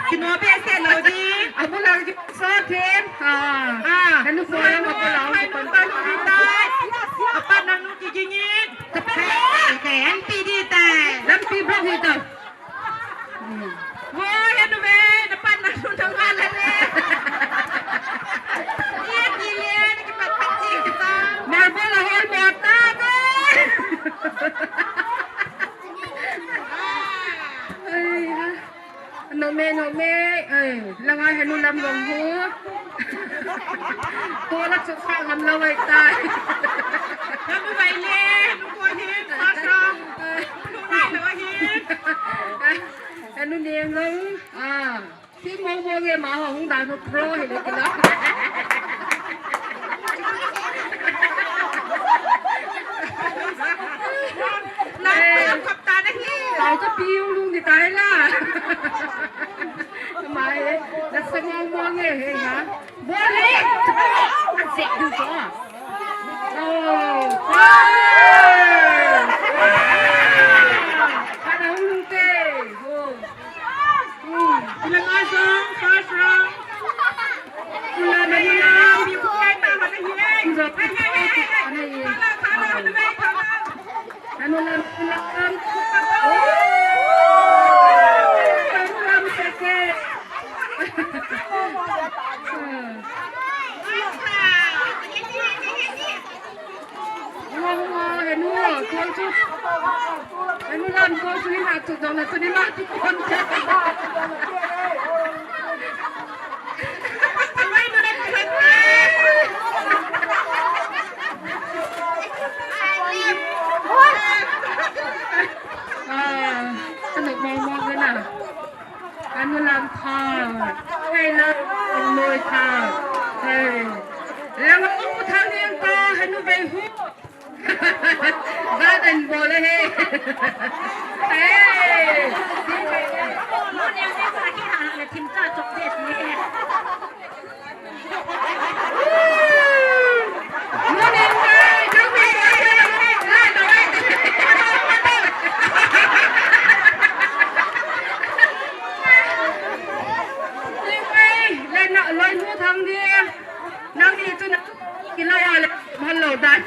Kino behseh lou di. Abu lang ki so them. Ah. Ah. Kanu so yang abu lang ki pan pan di tai. Apan nanu ki gingin. Tapi kai an pi di tai. Lam pi bro hi to. Hmm. Wo, ya nu ve, na pan nanu na wala le. Ye ki le, na ki pat pat ji ki ta. Marble hol mo ta ko. Ai ha. Nom e, nom e. Ai, langa henu lam long hu. Tola chu kha ngam lou ai tai. Henu vai le, henu ko hin, sa sa. Henu vai lou hin. Henu neng lou. Ah. Thi mo mo nge ma ho hung dan ho pro hi le kila. Lai ka pi hung lung ni tai la. Mai, la sa mo mo nge he ha. Bol he. An se du ko. Oh, fire! Kada hung lung te. Oh. Hmm, ilang asang, first round. Ulam, ulam. Hey, hey, hey, hey, hey. Thala, thala, thala, thala. Anu lam, anu lam. Oh, anu lam second. Hmm. Wow, wow, henu, kol chu. Henu lam kol chu hina chu dong na chu ni ma chu kon che. Ah, anu mo mo na. Anu lam tha. Hey, lam noi tha. Hey. Lam u tha niang ta, henu bei hu. Garden bol he. Hey. Nangni chu na kilai a le man lo dan.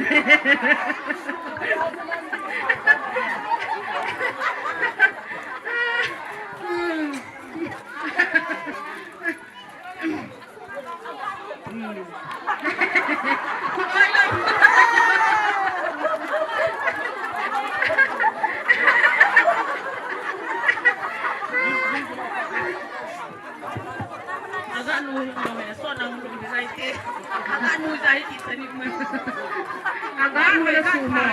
Aga nu, so nang nu jai te. Aga nu jai ti sani ma. Aga nu la suma.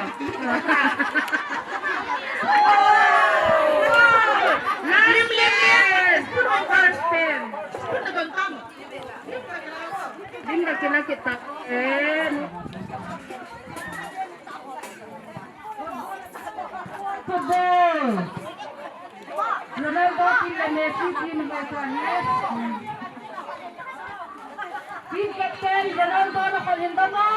Lim le. Put on first pen. Put on tam. Lim la kila kita. Eh. Football. Ronaldo team le Messi team le koi hi. Team captain Ronaldo na koi hin dam o.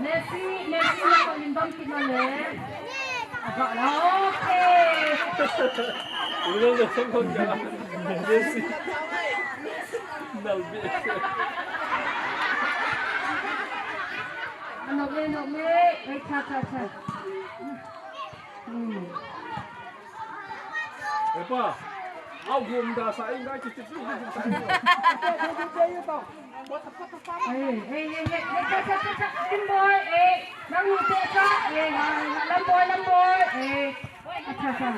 Messi, Messi na koi hin dam kit na le. Aba la, okay. Ronaldo song kong ka. Messi. Nalbe. Anok le, nok le. Eh, cha, cha, cha. Hmm. Epa, au gum da sa inga ki ki ki sa. Hey, hey, hey, hey, hey, cha, cha, cha, cha. Lim boy, eh, nang ni te cha, eh, lam boy, lam boy, eh. Acha, acha.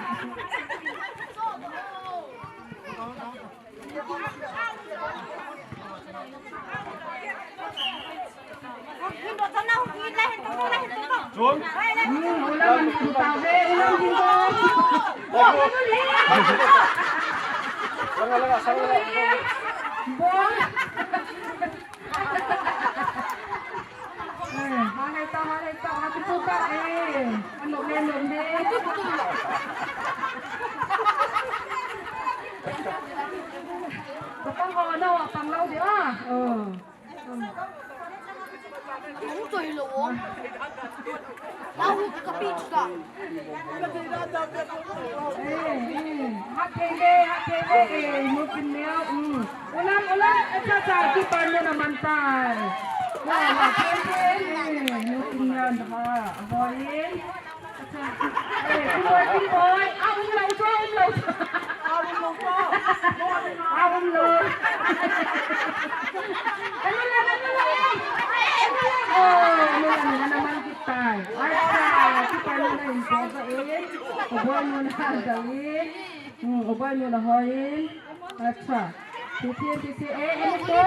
Eh, ha hai ta, ha hai ta, ha tu tu ta, eh. Ano le, ano le. Patang ho, ano, pang lau di, ah. Oh. Ang toy lo, oh. Lau ka pi chu ka. Eh, eh. Ha ke le, ha ke le, eh, mo kin le, mm. Ulang, ulang, acha, acha, keeper nu na man tai. Wa, wa, ke, ke, eh, mo kin le, ha, boy. Acha. Eh, kin boy, kin boy. Ah, um lo, um lo. Ah, um lo. Anu la, anu la, eh. Oh, anu la, anu la, man kitai. Acha, keeper nu na in po sa, eh. O boy nu na sa, eh. Hmm, o boy nu na hoi. Acha. Titi, titi, eh, eh, to.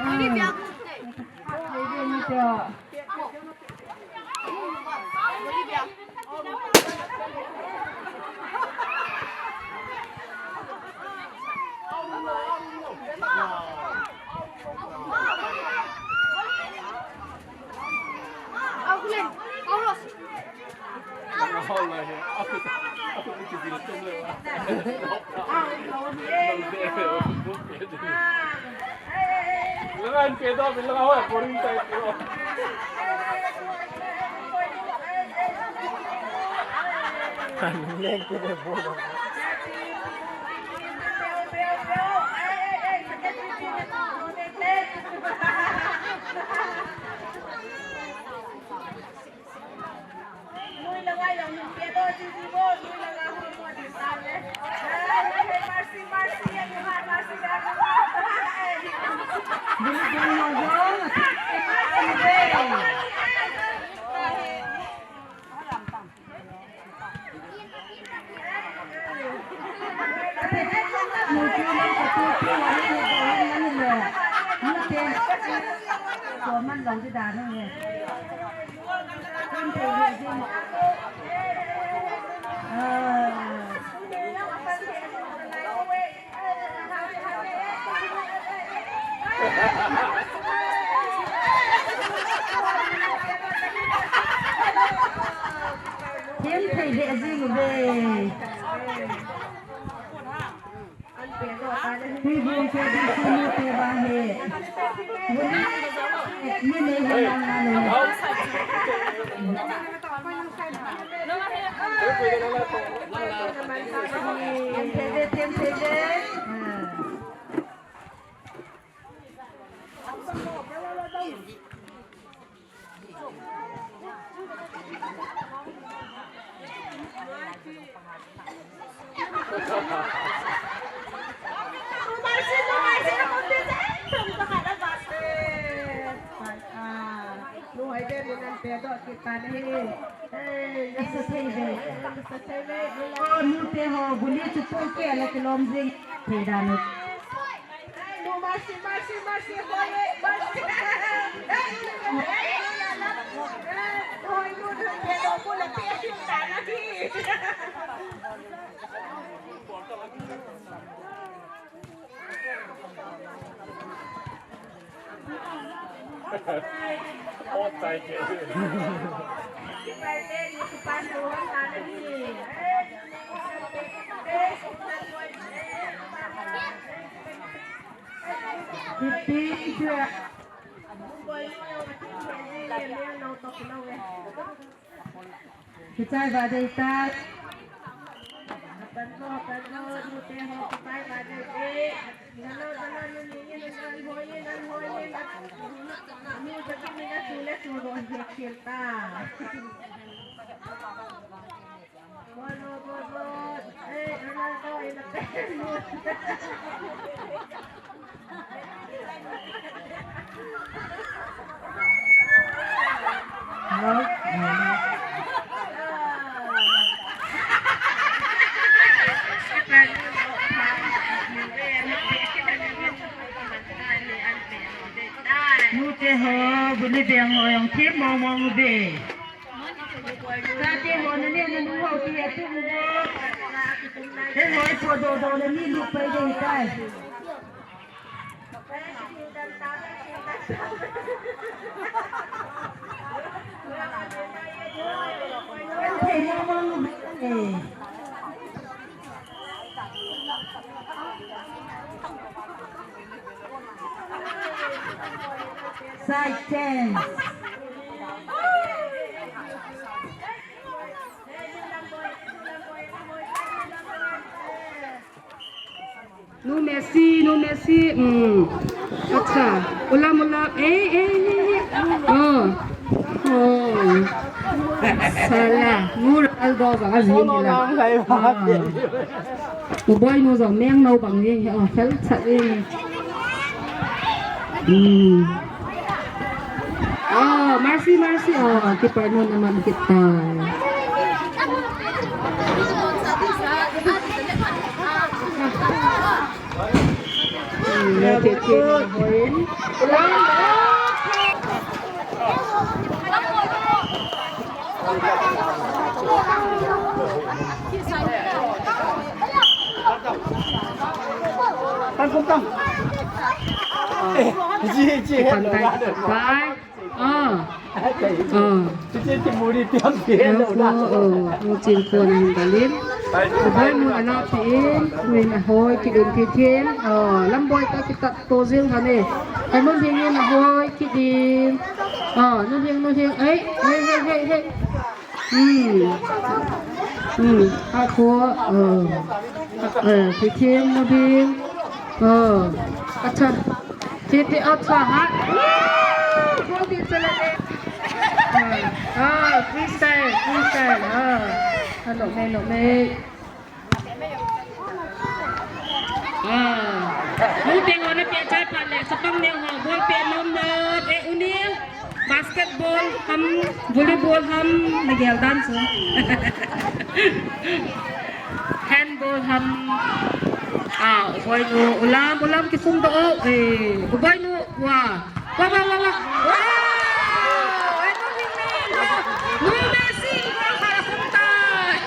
Hmm. Titi, titi. Eh, eh, eh, to. Langan pe do, langan ho, boring tai pe. Leng pe de bo. Them thei lheh jing uve. Tuibong K B C nu te vang hi. Ni nei hi lang na lo. Them thei ve, them thei ve. Nu te ho, guli chu pon ke la kilom jing. Thei dan u. Kichai ba dei tai. Nu te ho, bu le beng ho, jong them mong mong uve. Chate ho, nani nanu ho, ti atum uvo. He ho, ipo dodo le ni lu pai dei tai. Side change. Nu Messi, nu Messi. Hmm. Acha. Ulam, ulam. Eh, eh, eh, eh. Oh. Oh. Sala. Nu Ronaldo bang a jing la. Ah. U Boinu jong meng nau bang jing. Oh, fel chat jing. Hmm. Oh, Mercy, Mercy. Oh, keeper nu naman kit tai. Hmm, okay, okay. Tan kum tam. Eh, ji, ji, he lo, Pantai, bye. Ah. Ah. Eo ko, oh, nu chin ko na hin dalin. Boi nu ana pi in, nu in ahoi kit in ti thin. Oh, Lamboi ta kitat to jing kha ne. Ai, nu ding in ahoi kit in. Oh, nu ding, nu ding. Ai, ai, ai, ai, ai. Hmm. Hmm. Ha ko, oh. Eh, ti thin, nu ding. Oh. Acha. Titi, acha, ha. Woo! Kong ti chala le. Ah, ah, freestyle, freestyle. Ah, ah, lom e, lom e. Ah. Nu teng ho na pe chai phat le, chapang neo ho, ball pe nom nom. Eh, U Neo, basketball ham, volleyball ham, na gel dan chu. Handball ham. Ah, U Boinu, u lam, u lam kisung doh o. Eh, U Boinu, wa. Wa, wa, wa, wa. Wa! Ai, nu Neo, nu Neo, nu Messi, wa, kha la sung tai.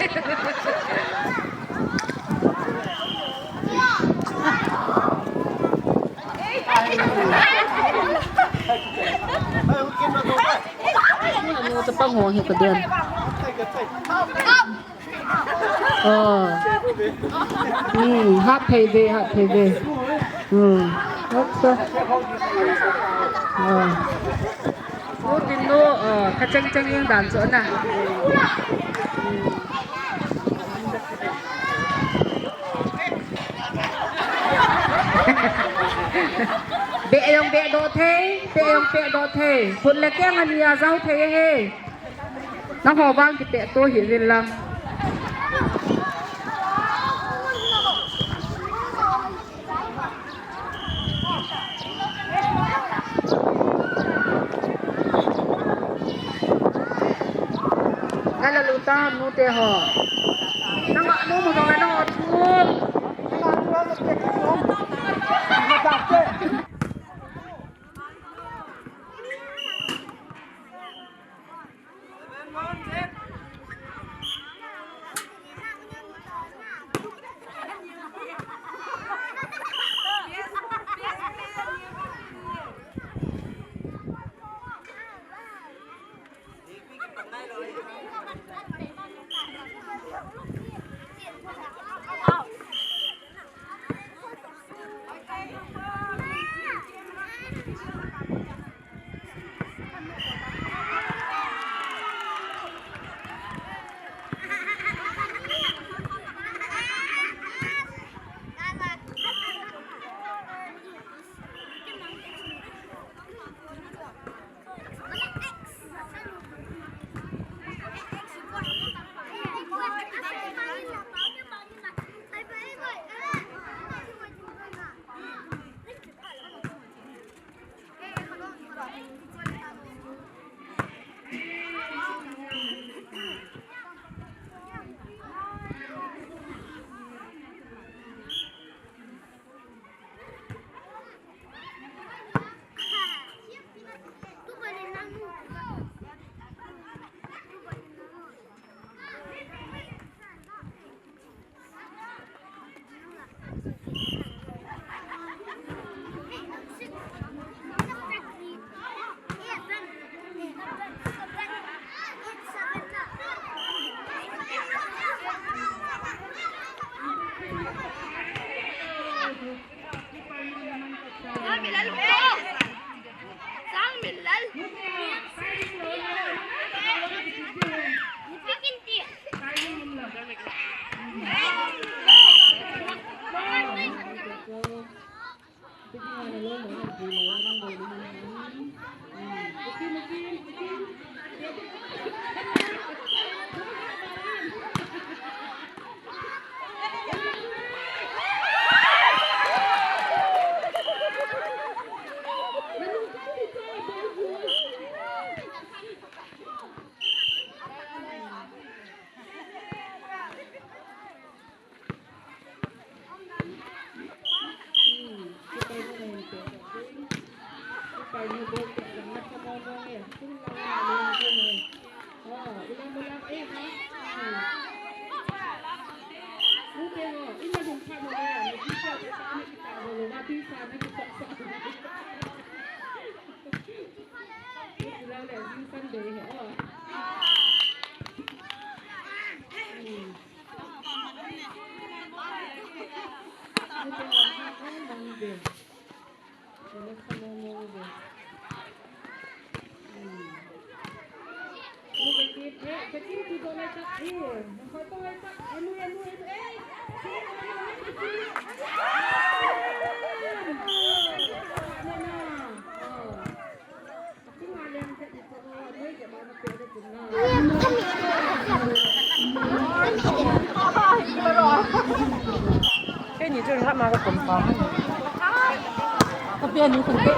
Nu chapang ho hi ka den. Oh. Hmm, hat thei ve, hat thei ve. Hmm. Acha. Oh. Nu tin nu, oh, ka cheng cheng in dan chu na. Hmm. Beh jong beh doh thei, peh jong peh doh thei. Khut le keng ani a jao thei ahi. Nangho vang kipeh to hih uvin lang. Nala lu tam, nu te ho. Nang a nu mo jong le nang a thu. Keini chu ngah ma ka kum pa. Ka pe ni kun te.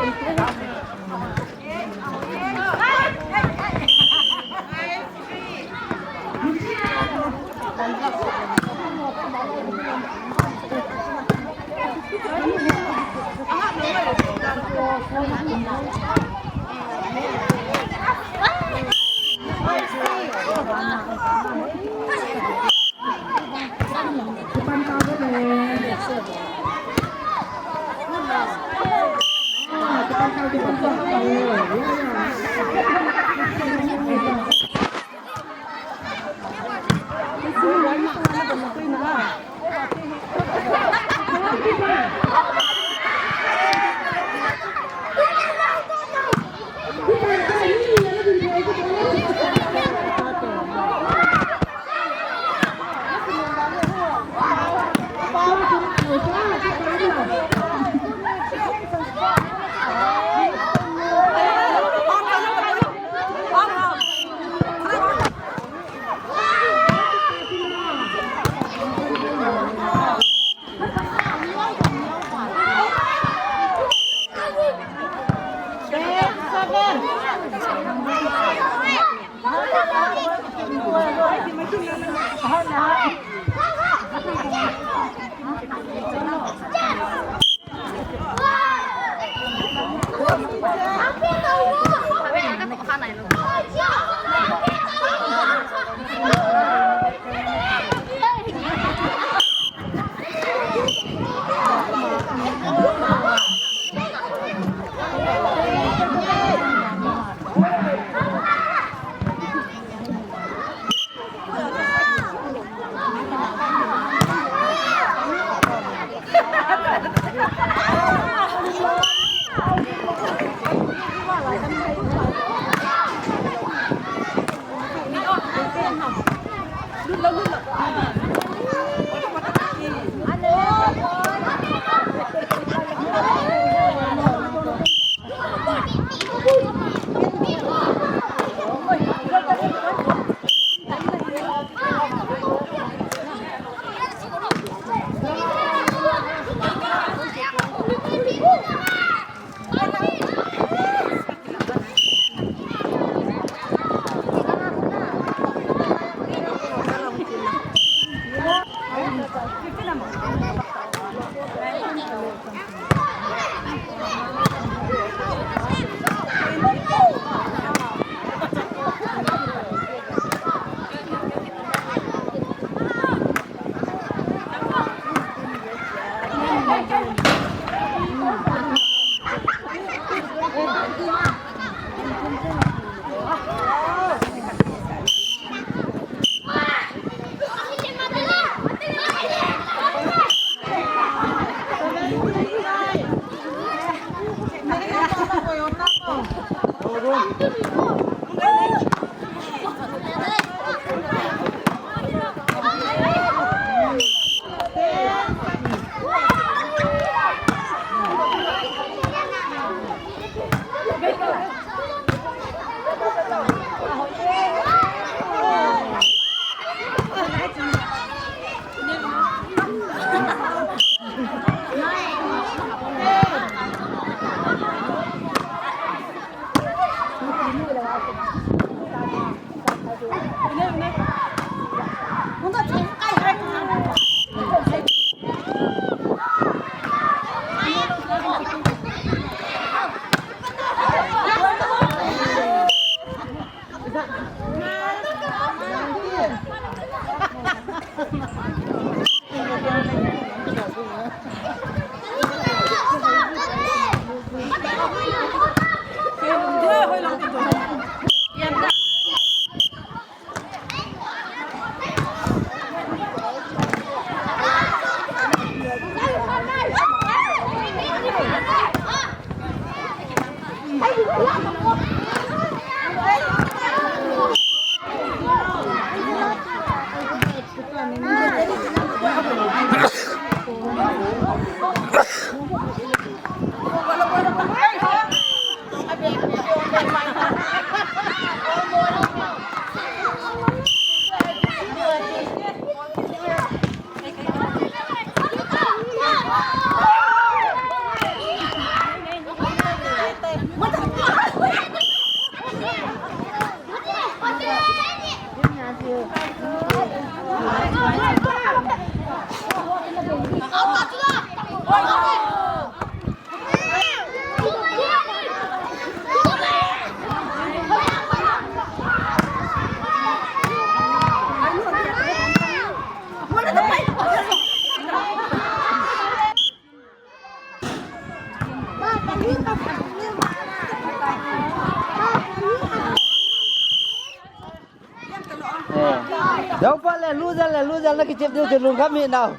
Dau pa le, lu jal le, lu jal na kichep diu kilung kami nau.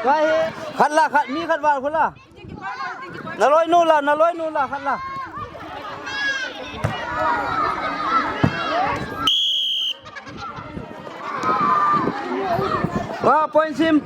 Ka he, khat la, khat mi khat val khu la. Na loi nu la, na loi nu la, khat la. Wa, point sim.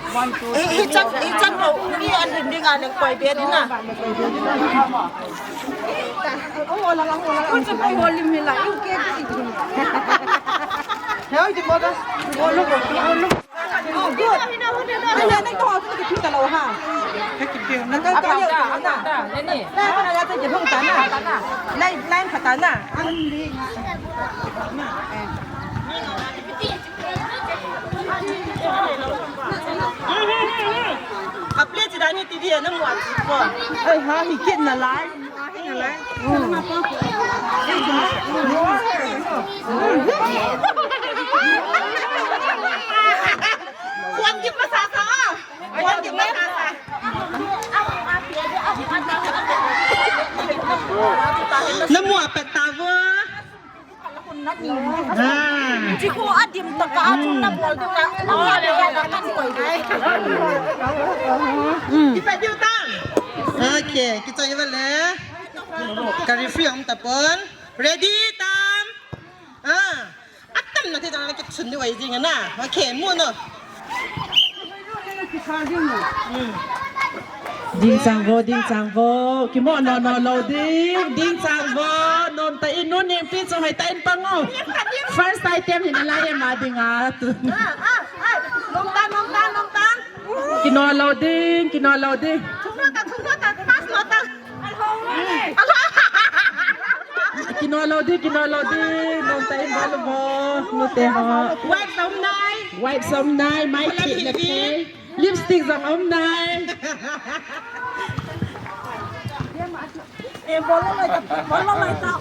Hi, hi chan, hi chan lo, mi an lim ding a leng koi be ding a. Kun se koi ho lim hi la, in ke ti. Heo, di mo da. Mo lo, mo lo. Oh, good. Nai, nai, nai, ko, ko, ko, ko, lo ha. Nang ka, ka, yo, na. Nai, nai, nai, ko, ko, ta na. Nai, nai, ka ta na. A plate dan ni ti dia na mo. Ai ha, hi kit na lai. Kuan kit masasa. Kuan kit masasa. Na mo apat tavo. Chikhu adim taka achung na bol ding na. Kipa diu tam. Okay, kichoi vale. Kari free om tapon. Ready tam. Ah. Atam na te jang na kichun diu ai jing na. Okay, mu no. Ding chang vo, ding chang vo. Kimo no no lo ding, ding chang vo. Nom ta in nu ning pi chang hai ta in pang o. First item hin alai ma ding a. Nom ta, nom ta, nom ta. Kino lo ding, kino lo ding. Thum lo ta, thum lo ta, pass lo ta. Kino lo di, kino lo di, nom ta in bol vo, nu te ho. Wipe som nai. Wipe som nai, mai ki na te. Lipstick jong om nai. Eh, bol lo lai ta, bol lo lai ta.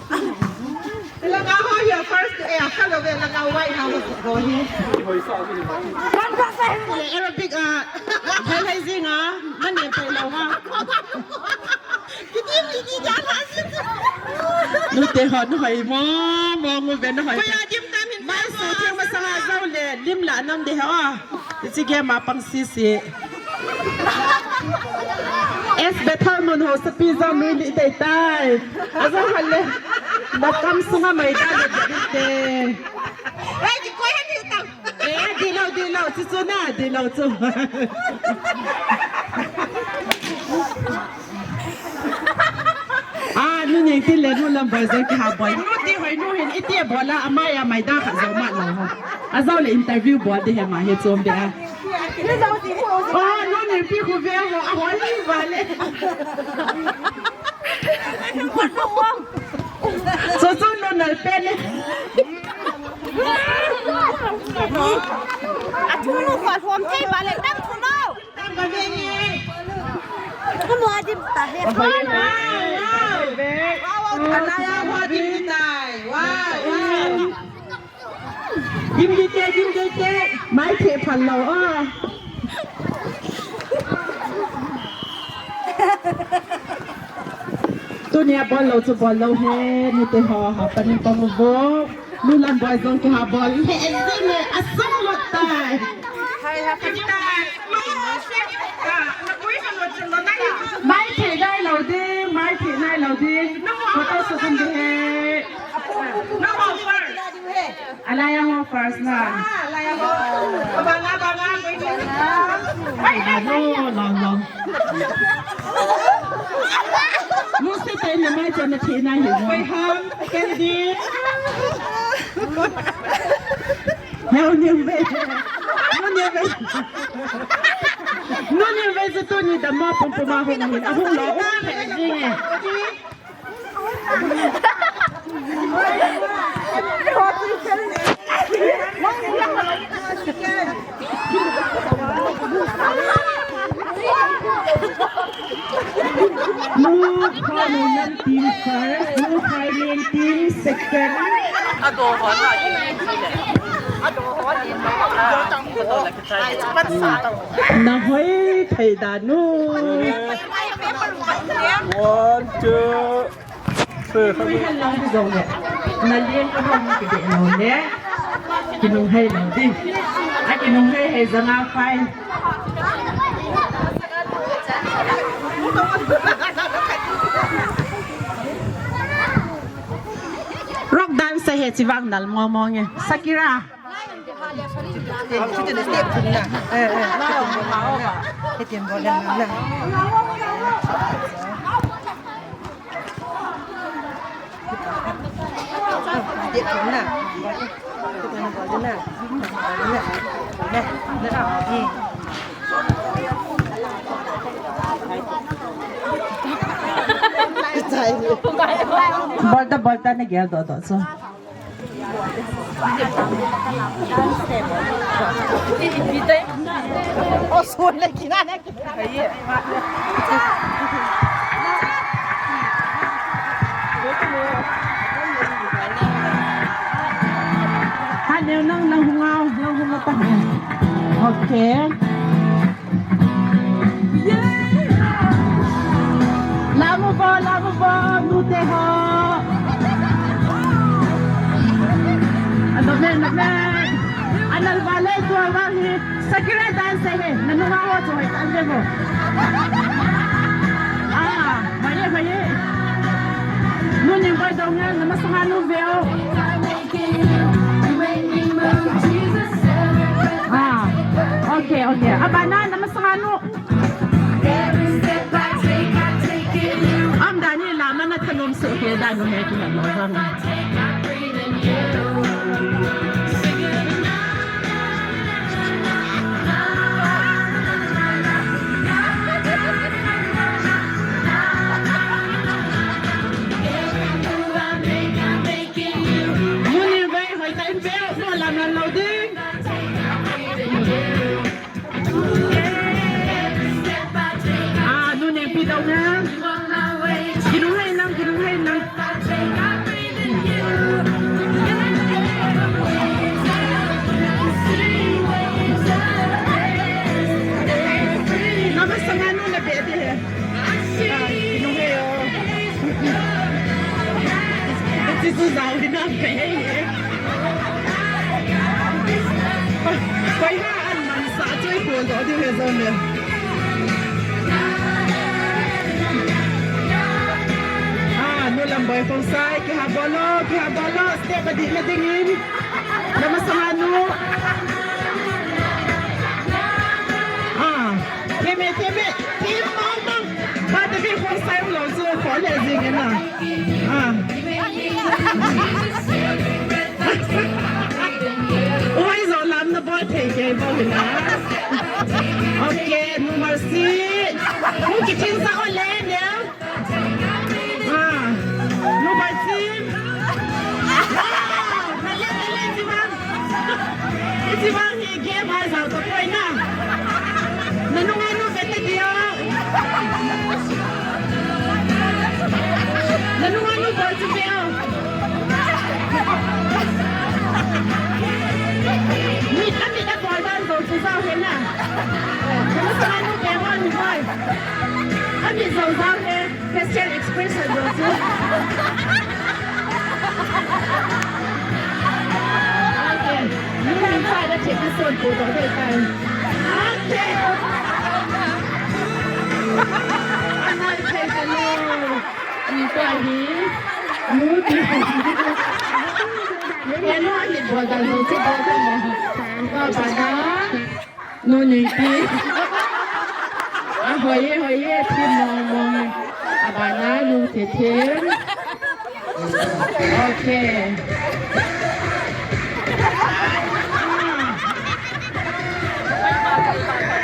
Langa ho ya first, eh, hello, langa white house ho hi. Aerobic, ah, hel hai jing a, man ne pe lo ha. Nu te ho nu hoi mo, mo ngu ve nu hoi. Mai so theng masanga jou le, lim la nam de ho. Hiche game a pang sisi. Es Bethel mun ho sapi jong nui li dei tai. Ajong hal le. Na kam sunga mai da le de te. Ei, di koi han di tau. Eh, di lo, di lo, chu chu na, di lo chu. Ah, nu Nengpi le nu Lamboi jong kiha boi. Nu ti hoi nu hin iti bol a, amai a mai da kha jo ma lo ho. Ajou le interview bol di he ma hi chom be a. Oh, nu Nengpi khu ve ho, a hoi va le. Chu chu nu Nalpen e. Athu nu kho lhom thei ba le dam thu no. Kamu adim ta he. Anaya ho dim tai. Wow, wow. Dim di te, dim di te. Mai the phan lo a. Tunia bol lo chu bol lo he, nute ho ha panin pang uvo. Nu Lamboi jong kiha bol he, jing le asung lut tai. Mai the nai lo ding, mai the nai lo ding. Photo shoot ding he. Alaya ho first na. Ah, alaya ho. Abang, abang, abang. Ai, no, no, no. Musi tai na mai chana thina hi. Wei ham, kendi. Heo ni ve. No ni ve. No ni ve se to ni da ma pum pum ma ho ni. Ahung lo. Jing e. Nu Khonung team first, Nu Phaileng team second. Na hoi thei da nu. One, two, three. Hoi hal lang jong le. Na lian ka bang ki de lo le. Kinung hei lang di. A kinung hei hei jang a fine. Rock dance he chi vang nal mo mo nge. Sakira. Bolta, bolta na gel do do so. Ha, neo nang, nang hung a, nang hung a ta. Okay. Lamu bo, lamu bo, nute ho. Ano me, ano me. Anal vale, tua vahi. Sakira dance he. Nanu ma ho, tua vahi, ande mo. Ah, maye, maye. Nuni boy dong ya, namasanga nu veo. Ah, okay, okay. Abana, namasanga nu. Am dani la mana thanom se ke danu he ki na mo jang. Muni vai hoi ta in veo, no lam lam lo ding. Ah, nu ne pi dau na. Kinung hai nang, kinung hai nang. Namasanga nu na pe de. Ah, kinung hai o. Ti su zau di na pe. Koi ha an man sa chui ko do di he zo ne. Ah, nu Lamboi Khongsai, kiha bol o, kiha bol o, step a di na ding in. Namasanga nu. Ah, teme, teme, team mama. Ba de bi Khongsai lo zo ko le zing na. Ah. Oi, zo lam na bol thei ke bol na. Okay, number six. Mu ki chin sa o le ne. Ah, number six. Wow, na le, na le, si man. Hiche vang hi game a jao tapoi na. Nanunga nu vete dio. Nanunga nu bol chu veo. Mit a mit a bol dan jao chu jao he na. Nanunga nu veo ni boi. A mit jao jao he. Facial expression jao chu. Okay. Nu inside the episode ko to dei tai. Okay. Anai thei ka lo. Ni ko hi. Nu ti. Ye no ni bol dan jao chu bol dan jao. Ba ba da. Nu Neipi. A, hoi e, hoi e, thim mong mong e. Abana Nu Thethem. Okay.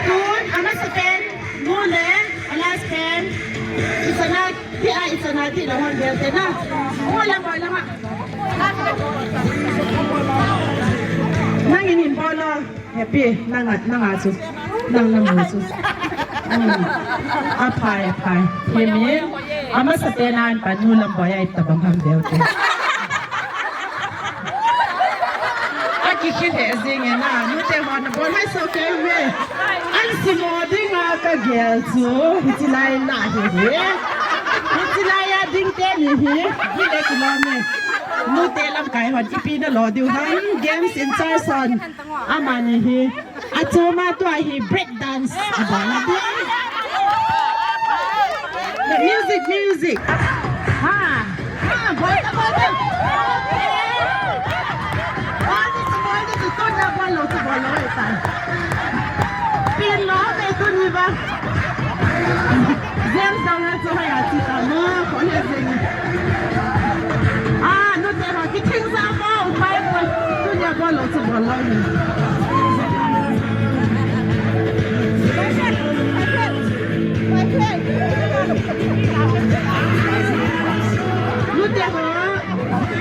Tun, amasapen, nu le, a last pen. Isana, ti a, isana, ti la hon bel te na. Mo la, mo la ma. Nang inin bol lo. Happy, nanga, nanga chu. Nang namu chu. Hmm. Aphai, aphai. Hemi, amasapen a an pa nu Lamboi a ita bang ham deu te. Akikhel he jing e na, nu te ho nabol hai so ke ve. An simo dinga kagel chu. Hichi lai la hi hi. Hichi lai a ding te ni hi. Hi le kilom e. Nu te lamkai hon ipi nalo diu ham. Games in charge hon. Amani hi. Achoma tua hi break dance. Abana ding. The music, music. Ha. Ha, bol ta, bol ta. Bol ni chu, bol ni chu, tun na bol lo chu, bol lo e ta. Pin lo, me tun ni ba. James dang na chu hai a chi ta mo, ko he jing. Ah, nu te ho, kithing sa mo, upai mo. Tunia bol lo chu bol lo ni. Nu te ho,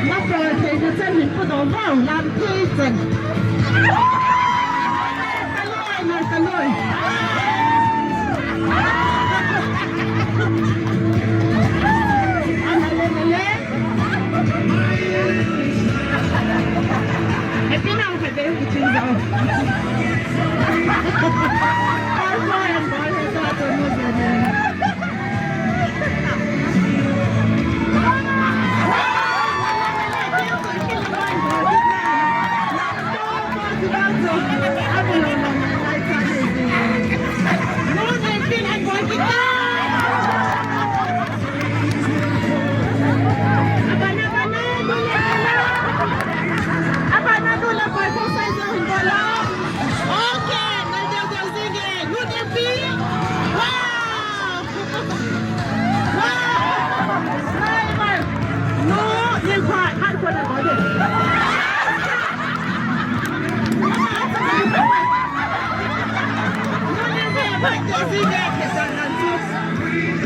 na bol thei na chan min pu do mo, lam thei chan. Kaloi, kaloi. Ana le, ana le. Happy now, happy, happy thing now. Kaloi, kaloi, kaloi. Okay, na jao jao jing e. Nu Neipi. Wow! Wow! Sniper! Nu Neipi, hardcore na ko de. Nu Neipi, hardcore jing e, ke sa na tu.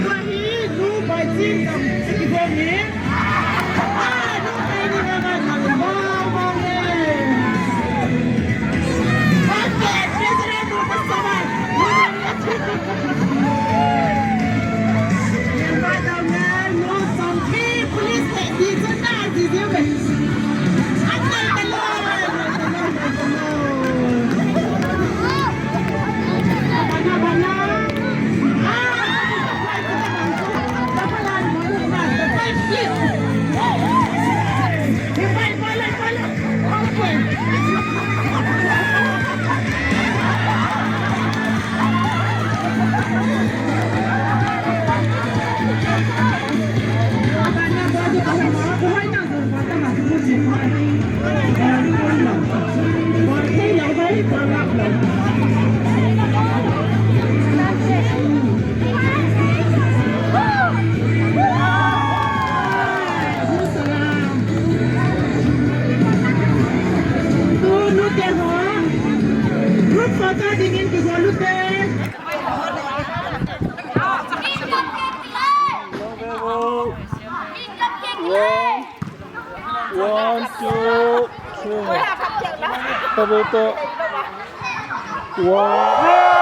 Ko hi, nu bai jing dam, si ko ni. Group photo dingin kigo lute. One, two, three. Double to. One.